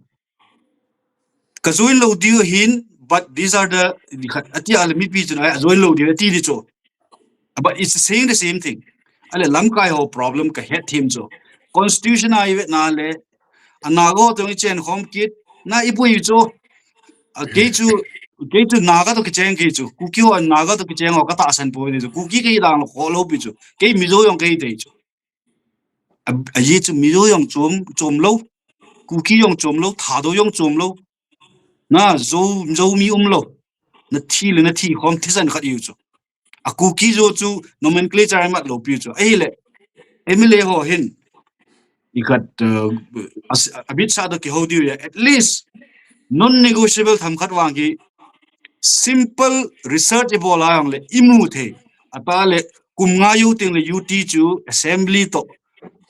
Ka join lou diu ahin, but these are the, khat ati ahile mipi chun a join lou diu ati di chu. But it's saying the same thing. Ahile lamkai ho problem ka het them chu. Constitution a i vet na le, a Naga ho toh i chen khom kit, na i pui chu. A kei chu, kei chu Naga toh kicheng kei chu. Kuki ho Naga toh kicheng ho ka tahsan poi di chu. Kuki kei dan ho lou pi chu. Kei Mizo jong kei tei chu. A, a ye chu Mizo jong chom, chom lou. Kuki jong chom lou, Thadou jong chom lou. Na, Zo, Zomi um lou. Na thi le na thi khom thisan khat i u chu. A Kuki Zo chu nomenclature a mat lou pi u chu. Ahile, M L A ho hin. I khat, uh, as-, Amit Shah toh kihou diu ya. At least, non-negotiable themkhat vang hi simple research i bol a jong le i mu thei. Ata le kum nga jou teng le U T chu assembly toh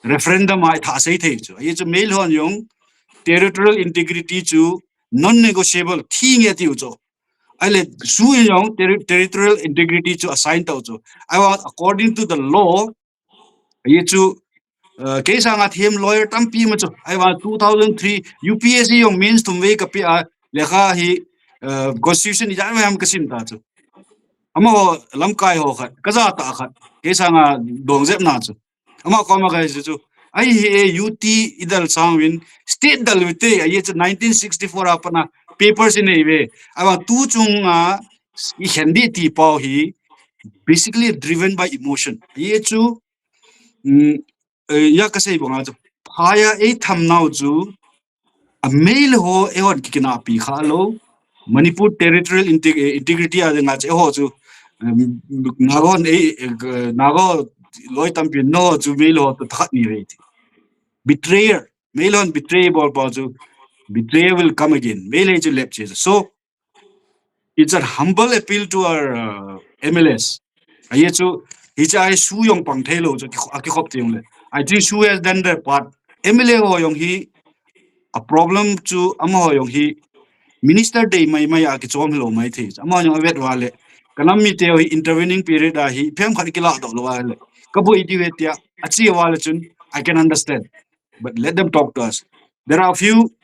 referendum a i thah sei thei chu. Ahi chu Meilhon jong territorial integrity chu non-negotiable thi nge tiu chu. Ahile SoO in jong terri-, territorial integrity chu assign tau chu. Ahivang according to the law, ahi chu, uh, kei sanga them lawyer tampi ma chu. Ahivang two thousand three U P S C jong mains thum vei ka pe a lekha hi, uh, constitution ijat vei ham ka sim ta chu. Amaho lamkai ho khat, ka ja ta khat, kei sanga dong jep na chu. Ama koma ka hi chu. Ahi hi e U T i dal sang vin, state dal vin te, ahi chu nineteen sixty-four a pat na papers i nei ve. Ahivang tu chunga i khen di ti pau hi, basically driven by emotion. Ahi chu, mm, eh, ya ka sei banga chu. Phaya ei tham nau chu, a Meilhei ho eihon kikinapi kha lou. Manipur territorial integ-, eh, integrity a dinga chu eiho chu, um, Naga hon ei, eh, Naga loi tampi no chu Meilhei ho toh thakhat ni ve ti. Betrayer. Meilhei hon betray bol pa chu. Betrayer will come again. Meilhei chu lep che. So, it's a humble appeal to our, uh, M L As. Ahi chu, hiche a hi SoO jong pang thei lou chu, a kikhop teng le. I think SoO has done their part. M L A ho jong hi, a problem chu, amaho jong hi, minister dei mai mai a kichom hilou mai thei. Amaho jong avet uva le. Ka nam mite ho hi intervening period a hi, phem khat kila doh lou uva le. Ka boi diu ve tia, achi uva le chun, I can understand. But let them talk to us. There are a few,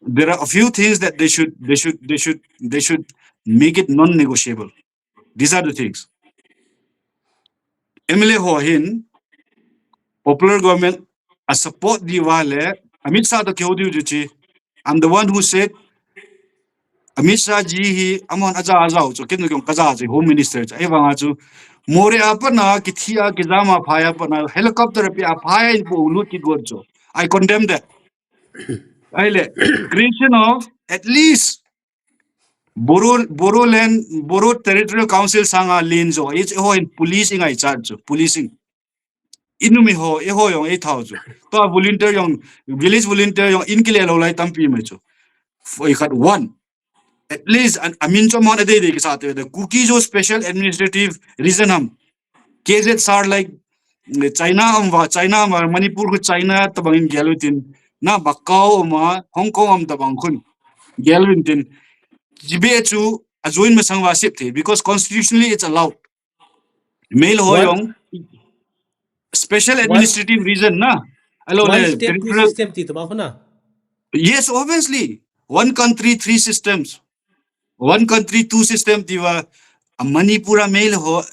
there are a few things that they should, they should, they should, they should make it non-negotiable. These are the things. M L A ho hin popular government a support diu va le, Amit Shah toh kihou diu chu chi. I'm the one who said, Amit Shah ji hi, amahon aja ajao chu, ken jong kaja chu, Home Minister chu. Ahivanga chu, Moreh a pat na, kithi a, kijam a, phai a pat na, helicopter a pe a, phai a in po lut kit got chu. I condemn that. Ahile, creation of at least Bodo, Bodoland, Bodo Territorial Council sanga len jo. Eiho in police i ngai chat chu, policing. I numei ho, eiho jong ei thao chu. Tua volunteer jong, village volunteer jong in kile lou lai tampi mai chu. Foi khat one. At least, an, amin chu amahon adei dei kisa te, the Kuki Zo Special Administrative Region ham. K Z S R like, China um uva, China um uva, Manipur khu China tabang in gel u tin, na Macau um a, Hong Kong um tabang khun gel u tin, Tibet chu a join masang uva sep the, because constitutionally it's allowed. Meilhei ho jong, special administrative region na, alo le, one state, two system ti tabang khun na. Yes, obviously. One country, three systems. One country, two system ti uva, a Manipur a Meilhei ho,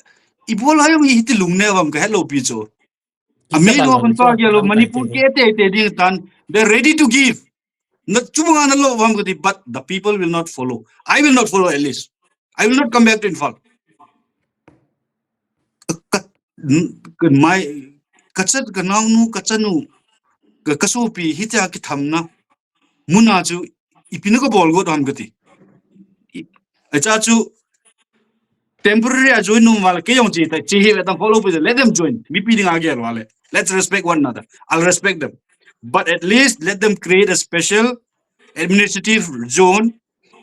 i bol a jong hiti lungne uvam ka helou pi chu. A Meilhei ho kan pa gel lou, Manipur ke te te ding tan, they're ready to give. Na chubanga na lou uvam ka ti, but the people will not follow. I will not follow at least. I will not come back to Imphal. Ka, ka, ka mai, ka chat, ka naonu, ka chanu, ka, ka sopi, hitia kithamna mun a chu, ipi na ka bol got ham ka ti. I, acha chu, temporary a join nom uva le, kei jong chi ta, chi hi ve tam follow pi, let them join. Mipi dinga gel uva le. Let's respect one another. I'll respect them. But at least let them create a special administrative zone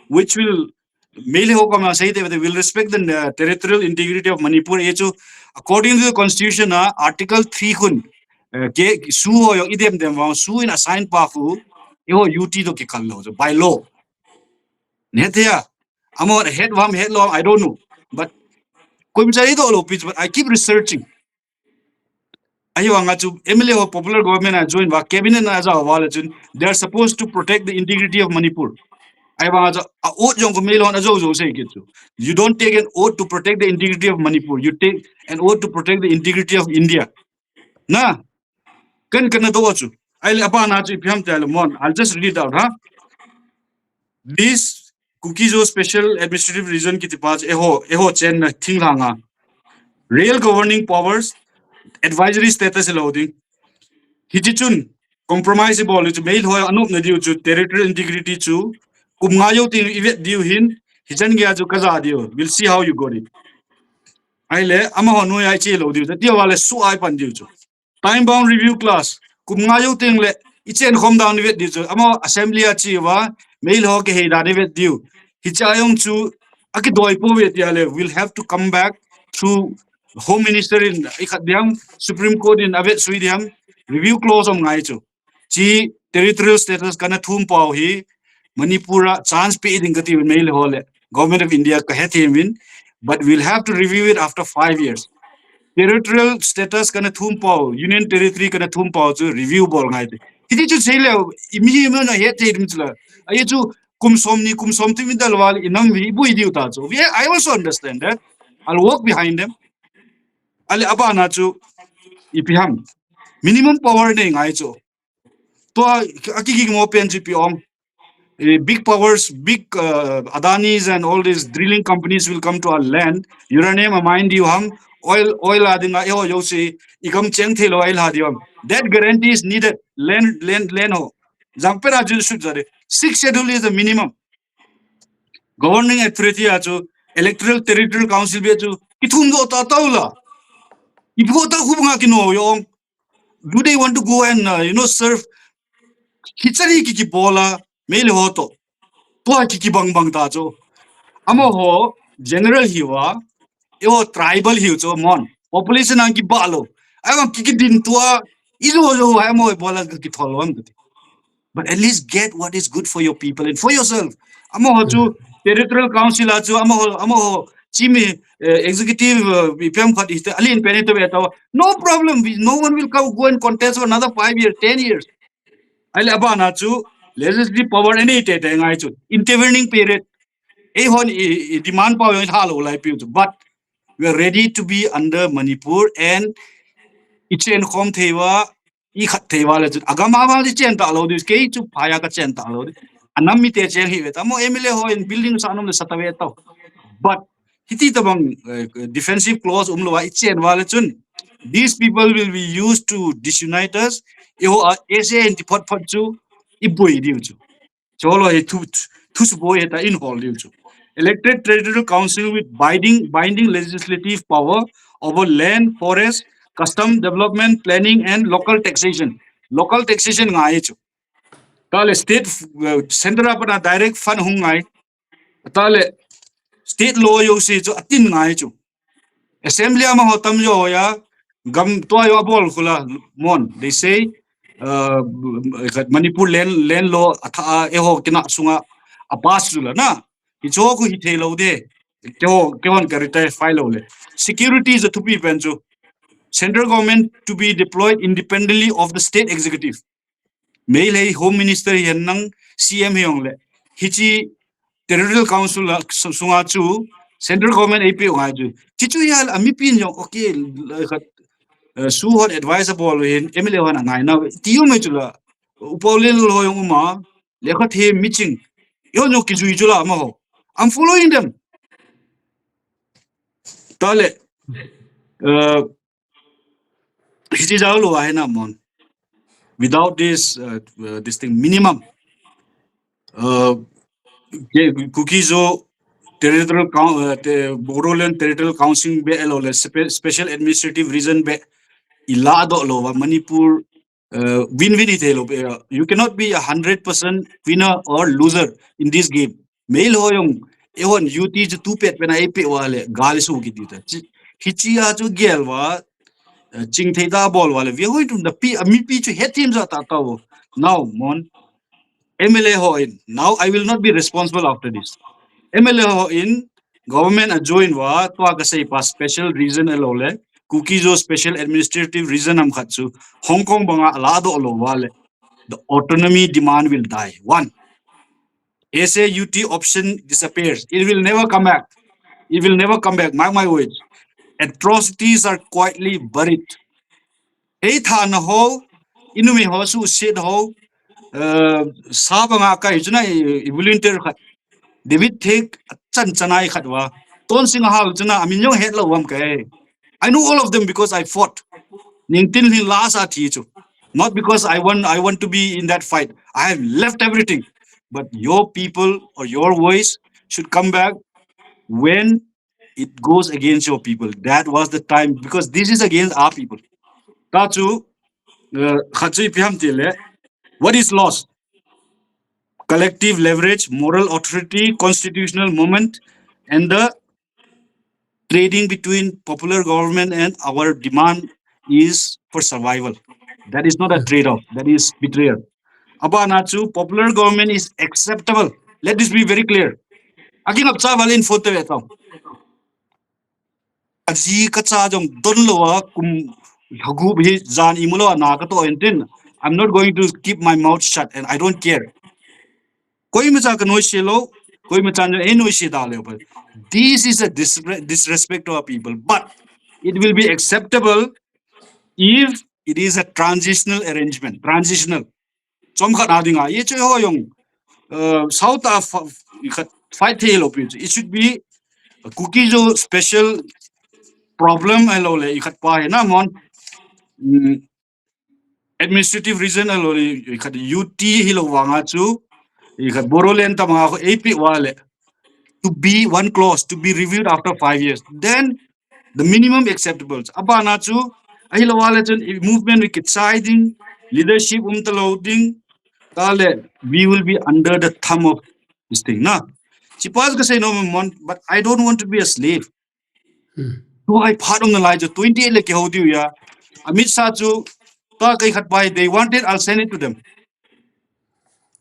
which will Meilhei ho koma sei te, they will respect the, uh, territorial integrity of Manipur. Ahi chu, according to the constitution, uh, article three khun, uh, ke, SoO ho jong i dem dem vang, SoO in assign pa khu, eiho U T toh kikal lou, so by law. Nete ya, amahon het uvam het lou, I don't know. But, koima cha i doh lou pi chu, but I keep researching. Ahivanga chu M L A ho popular government a join uva, cabinet a ajao uva le chun, they are supposed to protect the integrity of Manipur. Ahivanga chu a oath jong khu Meilhei hon ajou jou sei kit chu. You don't take an oath to protect the integrity of Manipur. You take an oath to protect the integrity of India. Na, kan kan na do chu. Ahile abana chu ipi ham tia le Mon. I'll just read out, ha. This Kuki-Zo Special Administrative Region kiti pa chu eiho, eiho chenna thinglhanga real governing powers, advisory status lou ding. Hichi chun compromise bol chu Meilhei anopna diu chu territorial integrity chu kum nga jou teng ivet diu hin, hichan geiya chu kaja diu. We'll see how you got it. Ahile amaho noiya iche lou diu chu. Tia uva le su ai pan diu chu. Time bound review clause. Kum nga jou teng le ichen khom dan ivet diu chu. Amaho assembly a che uva, Meilhei kihei dan ivet diu. Hicha jong chu akidoi pouve tia le, we'll have to come back through Home Minister in ikhat diam, Supreme Court in avet sui diam, review clause um ngai chu. Chi territorial status kana thum pau hi Manipur a chance pe ding kati Meilhei le Government of India kahethem in, but we'll have to review it after five years. Territorial status kana thum pau, Union Territory kana thum pau chu review bol ngai te. Hiti chu sei le, imi hi mana hethem chula. Ahi chu kum som ni, kum som thum idal uva le inam vi bui diu ta chu. We, I also understand that. I'll work behind them. Ahile abana chu ipi ham. Minimum power nei ngai chu. Tua akiging mo pen chu ipi ong. Eh, big powers, big, uh, Adanis and all these drilling companies will come to our land. Uranium a mine diu ham, oil, oil a dinga eiho jouse igam cheng thei lou a ilha diu ham. That guarantee is needed. Land, land, land ho. Jang pera ju sut jare. Sixth schedule is the minimum. Governing authority a chu, electoral territorial council bia chu kithum doh ta tau la. Ipi ho ta khu banga kino jong. Do they want to go and, uh, you know, serve? Kichari kiki bola, Meilhei ho to. Tua kiki bang bang ta chu. Amaho general hiuva, eiho tribal hiu chu Mon. Population ang kiba lou. Ahivang kiki din tua, ijo jo hai mo bola kithol wan tu. But at least get what is good for your people and for yourself. Amaho chu territorial council a chu amaho, amaho chimi, eh, executive, eh, ipi ham khat ite, alin pen ite ve ta. No problem. We, no one will come, go and contest for another five years, ten years. Ahile abana chu legislative power anei tete ngai chu. Intervening period. Eihon i, i demand power jong itha lou lai piu chu. But we are ready to be under Manipur and ichen khom thei uva, ikhat thei uva le chu. Agam a vang ichen ta lou diu, kei chu phaiya kachen ta lou diu. Anam mite cheng hi ve ta. Mo M L A ho in building sa nom le sa ta ve ta. But hiti tabang, eh, defensive clause um lou a ichen uva le chun, these people will be used to disunite us. Eiho a S A N T phot phot chu iboi diu chu. Cholo hi thu, thu suboi heta in hol diu chu. Elected territorial council with binding, binding legislative power over land, forest, custom development, planning and local taxation. Local taxation ngai chu. Tale state, uh, central a pat a direct fund hung ngai. Tale state law jouse chu atin ngai chu. Assembly amaho tamjo ya, gam tua jo abol khu la Mon. They say, uh, Manipur land, land law atha a eiho kina sunga a pass chu la na. Hicho khu hithei lou de. Keiho, keihon ka retire file lou le. Security is a thupi pen chu. Central government to be deployed independently of the state executive. Meilhei Home Minister hi hen nang C M hi jong le. Hichi Territorial Council a su-, sunga chu Central Government A P O ngai chu. Chichu ya a mipin jong, okay, le khat, eh, su hon advice abol hin M L A hon angai na. Tiu mai chu la. Upa Lel ho jong uma, le khat he miching. Yo jong kijui chu la amaho. I'm following them. Tale. Uh, Hichi jao lou ahi na Mon. Without this, uh, uh, this thing, minimum. Uh, Kuki-Zo territorial coun-, uh, te-, Bodoland territorial council be elo le spe-, special administrative region be ila doh lou va Manipur, uh, win-win ithei lou be, uh, you cannot be a hundred percent winner or loser in this game. Meilhei ho jong, eihon U T chu tu pet pen a eipeh uva le, gal isu kiti ta. Chi, hichi a chu gel uva, eh, chingthei ta bol uva le, ve hoi tum da pi, a mipi chu hethem ja ta tao. Now, Mon, M L A ho in, now I will not be responsible after this. M L A ho in, government a join uva, tua kasei pa special reason elo le, Kuki-Zo Special Administrative Region ham khat chu Hong Kong banga ala doh lou uva le, the autonomy demand will die. One, S A U T option disappears. It will never come back. It will never come back. Mark my words. Atrocities are quietly buried. Ei thana ho, i numei ho, suicide ho, uh, sa banga kai chu na i, i volunteer khat. David Thek chan chanai khat uva. Tonsing Ahal chu na amin jong het lou uvam kai. I know all of them because I fought. Ningtinlhing last a thi chu. Not because I want, I want to be in that fight. I have left everything. But your people or your voice should come back when it goes against your people. That was the time, because this is against our people. Ta chu, uh, khat chu ipi ham ti le, what is lost? Collective leverage, moral authority, constitutional moment, and the trading between popular government and our demand is for survival. That is not a trade-off. That is betrayal. Abana chu popular government is acceptable. Let this be very clear. Aki ngap cha valin photo ve tau. Aji ka cha jong don lou a kum lhagup hi jan imu lou a na ka toh in tin. I'm not going to keep my mouth shut and I don't care. Koima cha ka noise lou, koima cha ei noise da leu. But this is a disre-, disrespect to our people. But it will be acceptable if it is a transitional arrangement. Transitional. Chomkhat a dinga, ye chu ho jong, uh, South a fa-, khat fight thei lou pi chu. It should be a Kuki-Zo special problem ahilou le, i khat pa hi na mon. Mm, administrative region ahilou le, i khat U T hilou vanga chu, i khat Bodoland tama ho A P uva le. To be one clause, to be reviewed after five years. Then the minimum acceptable. Abana chu, ahilou le chun, i movement wi kichai ding, leadership um talou ding, ta le, we will be under the thumb of this thing, na. Chipas ka sei nom mon, but I don't want to be a slave. Hmm. Tu hai phat um nalai chu, twenty-eight le kihou diu ya. Amit Shah chu, ta kai khat pai, they want it, I'll send it to them.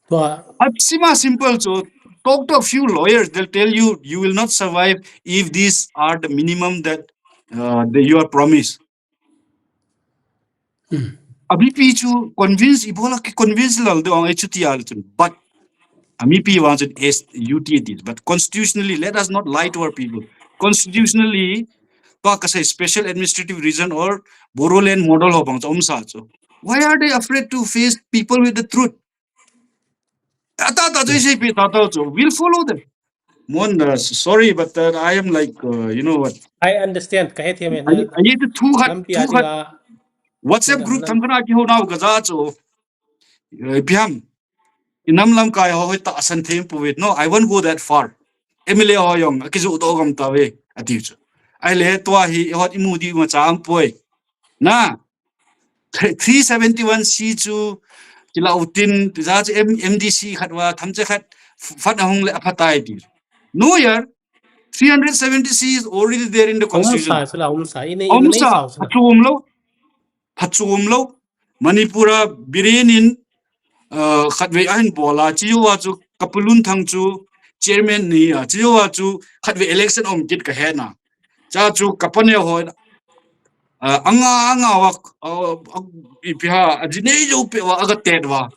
Tua. Atsima simple chu, talk to a few lawyers, they'll tell you, you will not survive if these are the minimum that, uh, that you are promised. Hmm. Amipi chu convince, ibola ki convince lal de ang chuti al chun. But amipi vang chun S U T it is. But constitutionally, let us not lie to our people. Constitutionally, pa ka sei special administrative region or Bodoland model ho bang chu um sa chu. Why are they afraid to face people with the truth? Ata ta chu sei pi ta ta chu. We'll follow them. Mon, uh, s-, sorry, but, uh, I am like, uh, you know what? I understand. Ka he thiam e. Ahi, ahi tu thu khat, lampi thu a khat. Dinga WhatsApp group nam tham khat a kihou nau ka ja chu. Uh, ipi ham. I nam lamkai ho hoi tahsan thei poi. No, I won't go that far. M L A ho jong, akiju doh gam tave, ati chu. Ahile tua hi, hot imu di ma cha um poi. Na, three seventy-one C chu, kila utin, tija chu M-, M D C khat uva, thamche khat, f-, fund ahung le aphatai ti. No, yaar, three hundred seventy C is already there in the constitution. Umsa, sila umsa, ine, umsa, phachu umlou, phachu umlou. Manipur a Biren in, uh, khatvei ahin bol a, chijou a chu Kapalun Thang chu chairman ni a, chijou a chu khatvei election um kit ka he na. Cha chu ka paneo ho, uh, anga, anga wa, uh, uh, ipi ham, ajinei jou pe wa, aga tet wa.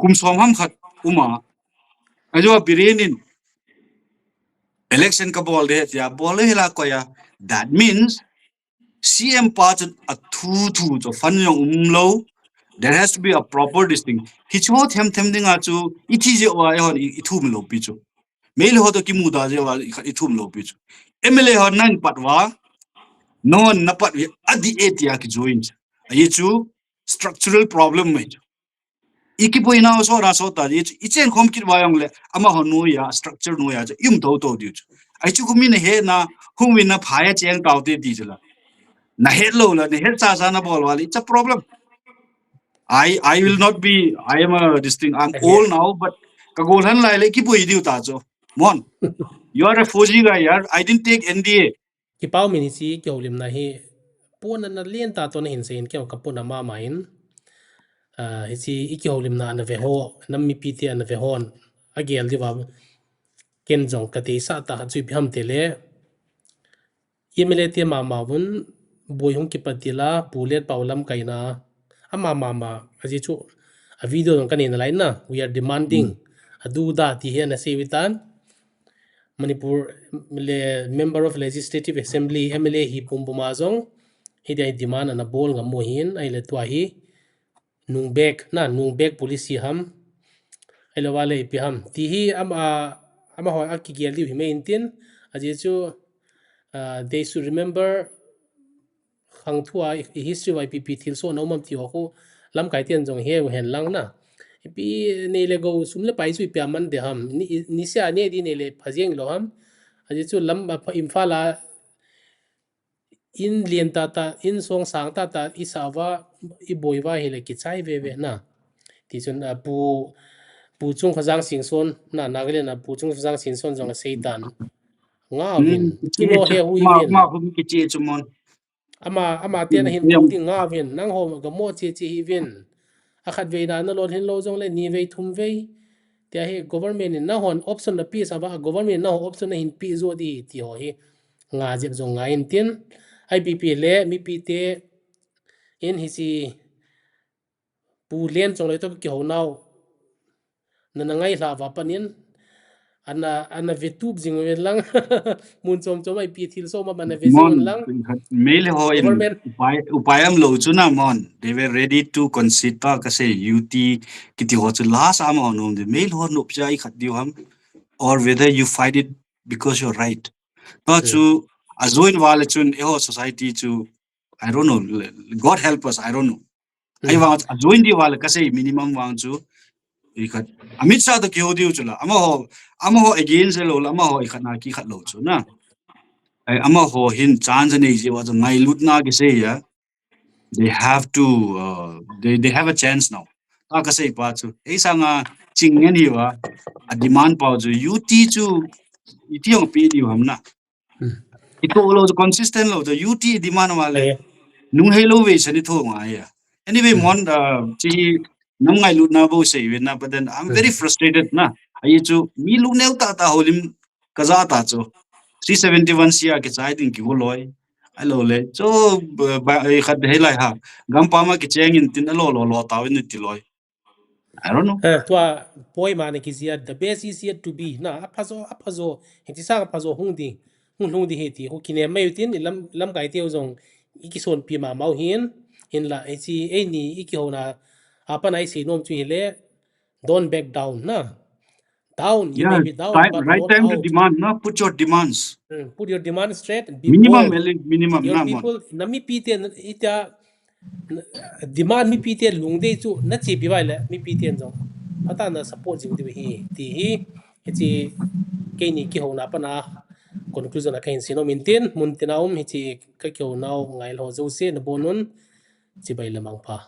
Kum som ham khat uma. Ajou a Biren in election ka bol de tia, bol le hila ko ya. That means C M pa chun a thu thu chu fund jong umlou. There has to be a proper this thing. Hichu them them dinga chu i thi jeh uva eihon i, i thum lou pi chu. Meilhei ho to kimu da jeh uva i, i thum lou pi chu. M L A hon nang pat uva, non na pat uva, adi e tia ki join. Ahi chu structural problem mai chu. I kipuina so ra so ta di chu, i chen khom kit uva jong le, amaho noiya, structure noiya chu, i um to to diu chu. Ahi chu kumi na he na, hung win na pha ya cheng tau te di chu la. Na het lou la, na het cha cha na bol uva le, it's a problem. I, I will not be, I am a, this thing, I'm old now, but ka gollhang lai le kipui diu ta chu. Mon, you are a four G guy, yaar. I didn't take N D A. Kipau min hiche kihoulimna hi, pona na len ta to na hin seiyin keu ka pona mama in. Ah, hiche i kihoulimna ana ve ho, nam mipi te ana ve hon, agel diu va. Ken jong ka deisah tah chu ipi ham ti le. M L A te mama vun, boi hung kipat til a, Pu Letpao lamkaina. Ama mama, ajeh chu, a video jong kanei nalai na, we are demanding. Hmm. Adu da ti hi ana sei uve tan. Manipur le Member of Legislative Assembly, M L A hi pumpum a jong, hitia hi demand ana bol ngam u ahin, ahile tua hi, nung bek, na, nung bek policy ham, ahilou le ipi ham. Ti hi ama, amaho akigel diu hi mai intin, ajeh chu, ah, they should remember khang thua, i, i history va ipi ipi thilsoh na um am ti ho khu, lamkai ten jong he u hen lang na. Ipi nei le gou sum le pai chu ipi a man de ham. Ni, nisea nei di nei le pha jeng lou ham. Ajeh chu lam, a, pha Imphal a in lian tata, in song sang tata, i sa uva, i boi uva hile kichai veve na. Ti chun, a, Pu, Pu Chungkhojang Singson, na, Nagaland a Pu Chungkhojang Singson jong asei tan. Nga Hmm, vin, kiche kilo chu, he hui ma, vin. ma hum kiche chu mon. Ama, ama ten Hmm, ahin hmm. ding nga vin, nangho gamo che che hi vin. Akhat vei na nalolhin lou jongle, ni vei thum vei. Tia hi government in nahon option napeh sa uva, government in naho option nahin peh jo di ti ho hi. Nga jep jong nga intin. I P P le, mipi te in hiche Pu Len Chongloi toh kihou nau. Nana ngailha uva panin. Ana, ana vetup jing uvin lang. Mun chom chom a ipi thilsoh ma ana ve jing Mon, uvin lang. Meilhei ho in Government. upai, upai umlou chu na mon. They were ready to concede pa kasei U T kiti ho chu last a amaho nom de. Meilhei ho nop cha i khat diu ham. Or whether you fight it because you're right. Pa Hmm. chu, ajoin uva le chun, eiho society chu, I don't know, God help us, I don't know. Hmm. Ahivang, ajoin diu va le kasei minimum vang chu, i khat, Amit Shah toh kihou diu chu la, amaho, amaho against lou la, amaho i khat na ki khat lou chu na. Ai, amaho hin chance nei ji uva chu ngailutna kisei a. They have to, uh, they, they have a chance now. Ta kasei pa chu. Ei sanga ching ngen hi uva, a demand pa chu, U T chu, i ti hong pi diu ham na. Hmm. I toh lou chu consistent lou chu U T demand uva le. Eh. Nung hei lou ve chan i thoh ngai a. Anyway, Hmm. mon, uh, chi hi nam ngailutna bou sei ve na, but then I'm very Hmm. frustrated na. Ahi chu mi lungneo tah tah houlim kaja ta chu. Three seventy-one C R kichai ding kigo loi. Ahilou le. Chu, uh, ba, eh, khat hei lai ha. Gampam a kicheng in tin alou lou lou tao in ti loi. I don't know. Eh, tua poima na kijia, the best is yet to be. Na, apha jo, apha jo, hiche sang apha jo hung ding, hung lhung ding hi ti, khu kinem mai u tin, i lam, lamkai teu jong, i kisonpi mama u hin, hinla, hiche, eini, i kihouna, a pat a i seinom chu hile, don't back down, na. Down, you Yeah, may be down, time, but right not time to out. demand, na, put your demands. Hmm, put your demand straight, be Minimum, bold. at least minimum, Your na, mon. people, na mipi te, na, ita, demand mipi te lungdei chu nachepi uva le, mipi ten jong phatah a na support jing diu ahi, ti hi, hiche keini kihouna a pat a conclusion a kahin seinom in tin, mun tina um hiche ka kihounau ngailha jouse nabonun, chibai le mangpha.